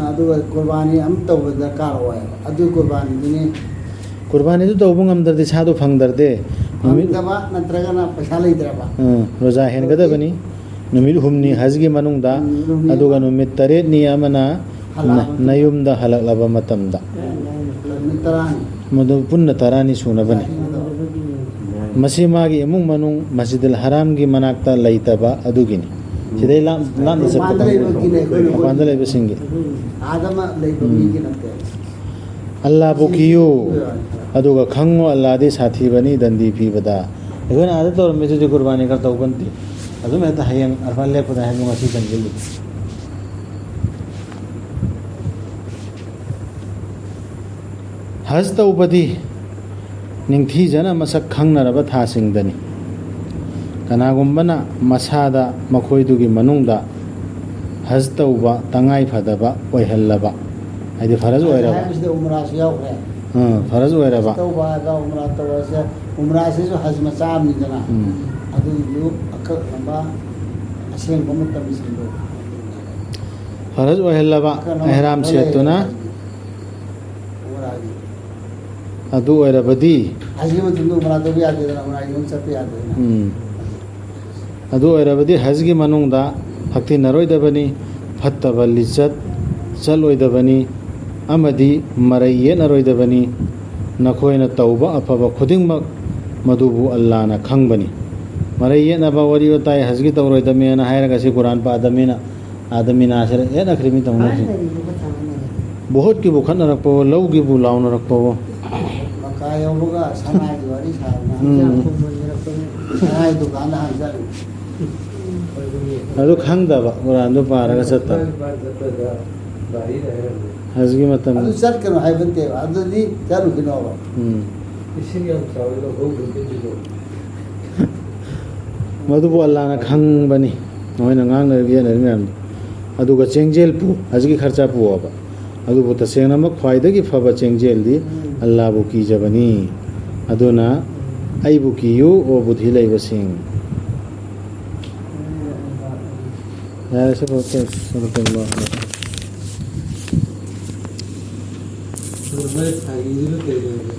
ꯑꯗꯨꯒ ꯀꯨꯔꯕꯥꯅꯤ ꯑꯃ ꯇꯧꯕ ꯗꯔꯀꯥꯔ ꯑꯣꯏꯌꯦꯕ꯫ ꯑꯗꯨ ꯀꯨꯔꯕꯥꯅꯤꯗꯨꯅꯤ꯫ ꯀꯨꯔꯕꯥꯅꯤꯗꯨ ꯇꯧꯕ ꯉꯝꯗ꯭ꯔꯗꯤ ꯁꯥꯗꯨ ꯐꯪꯗ꯭ꯔꯗꯦ꯫ ꯅꯨꯃꯤꯠ ꯐꯪꯗꯕ ꯅꯠꯇ꯭ꯔꯒꯅ ꯄꯩꯁꯥ ꯂꯩꯇ꯭ꯔꯕ꯫ ꯑꯥ, ꯔꯣꯖꯥ ꯍꯦꯟꯒꯗꯕꯅꯤ꯫ ꯅꯨꯃꯤꯠ ꯍꯨꯝꯅꯤ ꯍꯖꯒꯤ ꯃꯅꯨꯡꯗ, ꯅꯨꯃꯤꯠ ꯍꯨꯝꯅꯤ꯫ ꯑꯗꯨꯒ ꯅꯨꯃꯤꯠ ꯇꯔꯦꯠꯅꯤ ꯑꯃꯅ ꯍꯜꯂꯛꯑꯕ ꯅ-, ꯃꯇꯨꯡꯗ꯫ ꯅꯌꯨꯝꯗ ꯍꯜꯂꯛꯂꯕ ꯃꯇꯝꯗ꯫ ꯅꯨꯃꯤꯠ ꯇꯔꯥꯅꯤ꯫ ꯃꯗꯨ ꯄꯨꯟꯅ ꯇꯔꯥꯅꯤ ꯁꯨꯅꯕꯅꯤ꯫ ꯇꯔꯥꯅꯤ ꯁꯨꯅꯕꯅꯤ꯫ ꯃꯁꯤ ꯃꯥꯒꯤ ꯏꯃꯨꯡ ꯃꯅꯨꯡ ꯃꯁꯖꯤꯗꯨꯜ ꯍꯔꯥꯝꯒꯤ ꯃꯅꯥꯛꯇ ꯂꯩꯇꯕ ꯑꯗꯨꯒꯤꯅꯤ꯫ ꯁꯤꯗꯩ ꯂꯥꯞ-, ꯂꯥꯞꯅ ꯆꯠꯄ ꯃꯄꯥꯟꯗ ꯀꯥꯡꯕꯨ꯫ ꯂꯩꯕꯒꯤꯅꯦ ꯑꯩꯈꯣꯏꯅ ꯃꯄꯥꯟꯗ ꯂꯩꯕꯁꯤꯡꯒꯤ꯫ ꯑꯥꯗ ꯑꯃ ꯂꯩꯕ ꯎꯝ꯫ ꯃꯤꯒꯤ ꯅꯠꯇꯦ꯫ ꯑꯜꯂꯥꯕꯨ ꯀꯤꯌꯨ, ꯑꯗꯨꯒ ꯈꯪꯉꯣ ꯑꯜꯂꯥꯗꯤ ꯁꯥꯊꯤꯕꯅꯤ ꯗꯟꯗꯤ ꯄꯤꯕꯗ꯫ ꯑꯩꯈꯣꯏꯅ ꯑꯥꯗ ꯇꯧꯔꯝꯃꯤꯗꯨꯗꯤ ꯀꯨꯔꯕꯥꯅꯤ ꯈꯔ ꯇꯧꯕ ꯅꯠꯇꯦ꯫ ꯑꯗꯨꯝ ꯍꯦꯛꯇ ꯍꯌꯦꯡ ꯑꯔꯐꯥ ꯂꯦꯞꯄꯗ ꯍꯥꯏꯕ ꯉꯁꯤ ꯆꯪꯁꯤꯜꯂꯤ꯫ ꯍꯖ ꯇꯧꯕꯗꯤ ꯅꯤꯡꯊꯤꯖꯅ ꯃꯁꯛ ꯈꯪꯅꯔꯕ ꯊꯥꯁꯤꯡꯗꯅꯤ꯫ ꯀꯅꯥꯒꯨꯝꯕꯅ ꯃꯁꯥꯗ ꯃꯈꯣꯏꯗꯨꯒꯤ ꯃꯅꯨꯡꯗ ꯍꯖ ꯇꯧꯕ ꯇꯉꯥꯏ ꯐꯗꯕ ꯑꯣꯏꯍꯜꯂꯕ, ꯍꯥꯏꯗꯤ ꯐꯔꯖ ꯍꯖ ꯑꯣꯏꯔꯕ꯫ ꯍꯥꯏꯕꯁꯤꯗ ꯎꯝꯔꯥꯁꯨ ꯌꯥꯎꯈ꯭ꯔꯦ꯫ ꯑꯥ, ꯐꯔꯖ ꯑꯣꯏꯔꯕ꯫ ꯍꯖ ꯇꯧꯕ ꯍꯥꯏꯕ ꯎꯝꯔꯥ ꯇꯧꯕ ꯍꯥꯏꯁꯦ, ꯎꯝꯔꯥꯁꯤꯁꯨ ꯍꯖ ꯃꯆꯥ ꯑꯃꯅꯤꯗꯅ꯫ ꯎꯝ꯫ ꯑꯗꯨꯒꯤꯁꯨ ꯑꯀꯛꯅꯕ ꯑꯁꯦꯡꯕ ꯃꯇꯝꯁꯤꯡꯗꯣ꯫ ꯐꯔꯖ ꯑꯣꯏꯍꯜꯂꯕ ꯑꯀꯛꯅꯕ ꯑꯦꯍꯔꯥꯝ ꯃꯇꯝꯗ ꯁꯦꯠꯇꯨꯅ꯫ ꯂꯩꯔꯦ ꯍꯖꯒꯤ꯫ ꯎꯝꯔꯥꯒꯤ꯫ ꯑꯗꯨ ꯑꯣꯏꯔꯕꯗꯤ꯫ ꯍꯖꯒꯤ ꯃꯇꯝꯗ ꯎꯝꯔꯥ ꯇꯧꯕ ꯌꯥꯗꯦꯗꯅ, ꯎꯝꯔꯥꯒꯤ ꯑꯗꯨꯝ ꯆꯠꯄ ꯌꯥꯗꯦꯗꯅ꯫ ꯎꯝ꯫ ꯑꯗꯨ ꯑꯣꯏꯔꯕꯗꯤ ꯍꯖꯒꯤ ꯃꯅꯨꯡꯗ ꯍꯛꯊꯤꯟꯅꯔꯣꯏꯗꯕꯅꯤ, ꯐꯠꯇꯕ ꯂꯤꯆꯠ ꯆꯠꯂꯣꯏꯗꯕꯅꯤ ꯑꯃꯗꯤ ꯃꯔꯩ ꯌꯦꯠꯅꯔꯣꯏꯗꯕꯅꯤ꯫ ꯅꯈꯣꯏꯅ ꯇꯧꯕ ꯑꯐꯕ ꯈꯨꯗꯤꯡꯃꯛ ꯃꯗꯨꯕꯨ ꯑꯜꯂꯥꯅ ꯈꯪꯕꯅꯤ꯫ ꯃꯔꯩ ꯌꯦꯠꯅꯕ, ꯋꯥꯔꯤ ꯋꯥꯇꯥꯏ, ꯍꯖꯒꯤ ꯇꯧꯔꯣꯏꯗꯕꯅꯦꯅ ꯍꯥꯏꯔꯒ ꯁꯤ ꯀꯨꯔꯥꯟ ꯄꯥꯗꯕꯅꯤꯅ ꯑꯥꯗ ꯃꯤꯅꯥꯁꯤꯗ ꯌꯦꯠꯅꯈ꯭ꯔꯤꯃꯤ ꯇꯧꯅꯔꯤꯁꯦ꯫ ꯊꯥꯏꯅꯒꯤꯗꯨꯒ ꯆꯥꯟꯅꯗꯦ꯫ ꯚꯣꯠꯀꯤꯕꯨ ꯈꯠꯅꯔꯛꯄꯋꯣ, ꯂꯧꯒꯤꯕꯨ ꯂꯥꯎꯅꯔꯛꯄꯋꯣ꯫ ꯃꯀꯥ ꯌꯧꯕꯒ ꯁꯅꯥꯒꯤ ꯋꯥꯔꯤ ꯁꯥꯗꯅ ꯎꯝ꯫ ꯁꯅꯥꯒꯤ ꯗꯨꯀꯥꯟꯗ ꯍꯥꯟꯅ ꯆꯠꯂꯤ꯫ ꯑꯗꯨ ꯈꯪꯗꯕ, ꯀꯨꯔꯥꯟꯗꯨ ꯄꯥꯔꯒ ꯆꯠꯇꯕ꯫ ꯍꯖꯒꯤ ꯃꯇꯝ꯫ ꯑꯗꯨ ꯆꯠꯀꯅꯨ ꯍꯥꯏꯕ ꯅꯠꯇꯦꯕ, ꯑꯗꯨꯗꯤ ꯆꯠꯂꯨꯈꯤꯅꯣꯕ꯫ ꯎꯝ꯫ ꯏꯁꯤꯡ ꯌꯥꯝ ꯆꯥꯎꯋꯤ, ꯂꯧꯍꯧꯗ꯭ꯔꯦ ꯀꯩꯗꯧꯕ? ꯃꯗꯨꯕꯨ ꯑꯜꯂꯥꯅ ꯈꯪꯕꯅꯤ, ꯃꯈꯣꯏꯅ ꯉꯥꯡꯅꯔꯤꯕ ꯌꯦꯠꯅꯔꯤꯕ ꯃꯌꯥꯝꯗꯣ꯫ ꯑꯗꯨꯒ ꯆꯦꯡꯖꯦꯜ ꯄꯨ, ꯍꯖꯒꯤ ꯈꯔꯆꯥ ꯄꯨꯑꯣꯕ꯫ ꯑꯗꯨꯕꯨ ꯇꯁꯦꯡꯅꯃꯛ ꯈ꯭ꯋꯥꯏꯗꯒꯤ ꯐꯕ ꯆꯦꯡꯖꯦꯜꯗꯤ ꯎꯝ꯫ ꯑꯜꯂꯥꯕꯨ ꯀꯤꯖꯕꯅꯤ꯫ ꯑꯗꯨꯅ ꯑꯩꯕꯨ ꯀꯤꯌꯨ, ꯑꯣ ꯕꯨꯙꯤ ꯂꯩꯕꯁꯤꯡ꯫ ꯌꯥꯔꯦ, ꯁꯤ ꯐꯥꯎ ꯇꯧꯁꯤ꯫ ꯁꯗꯀꯜꯂꯥꯍꯨ ꯑꯜ-ꯑꯖꯤꯝ꯫ ꯅꯣꯏ ꯐꯥꯒꯤꯗꯨꯅ ꯀꯩ ꯑꯣꯏꯒꯦ?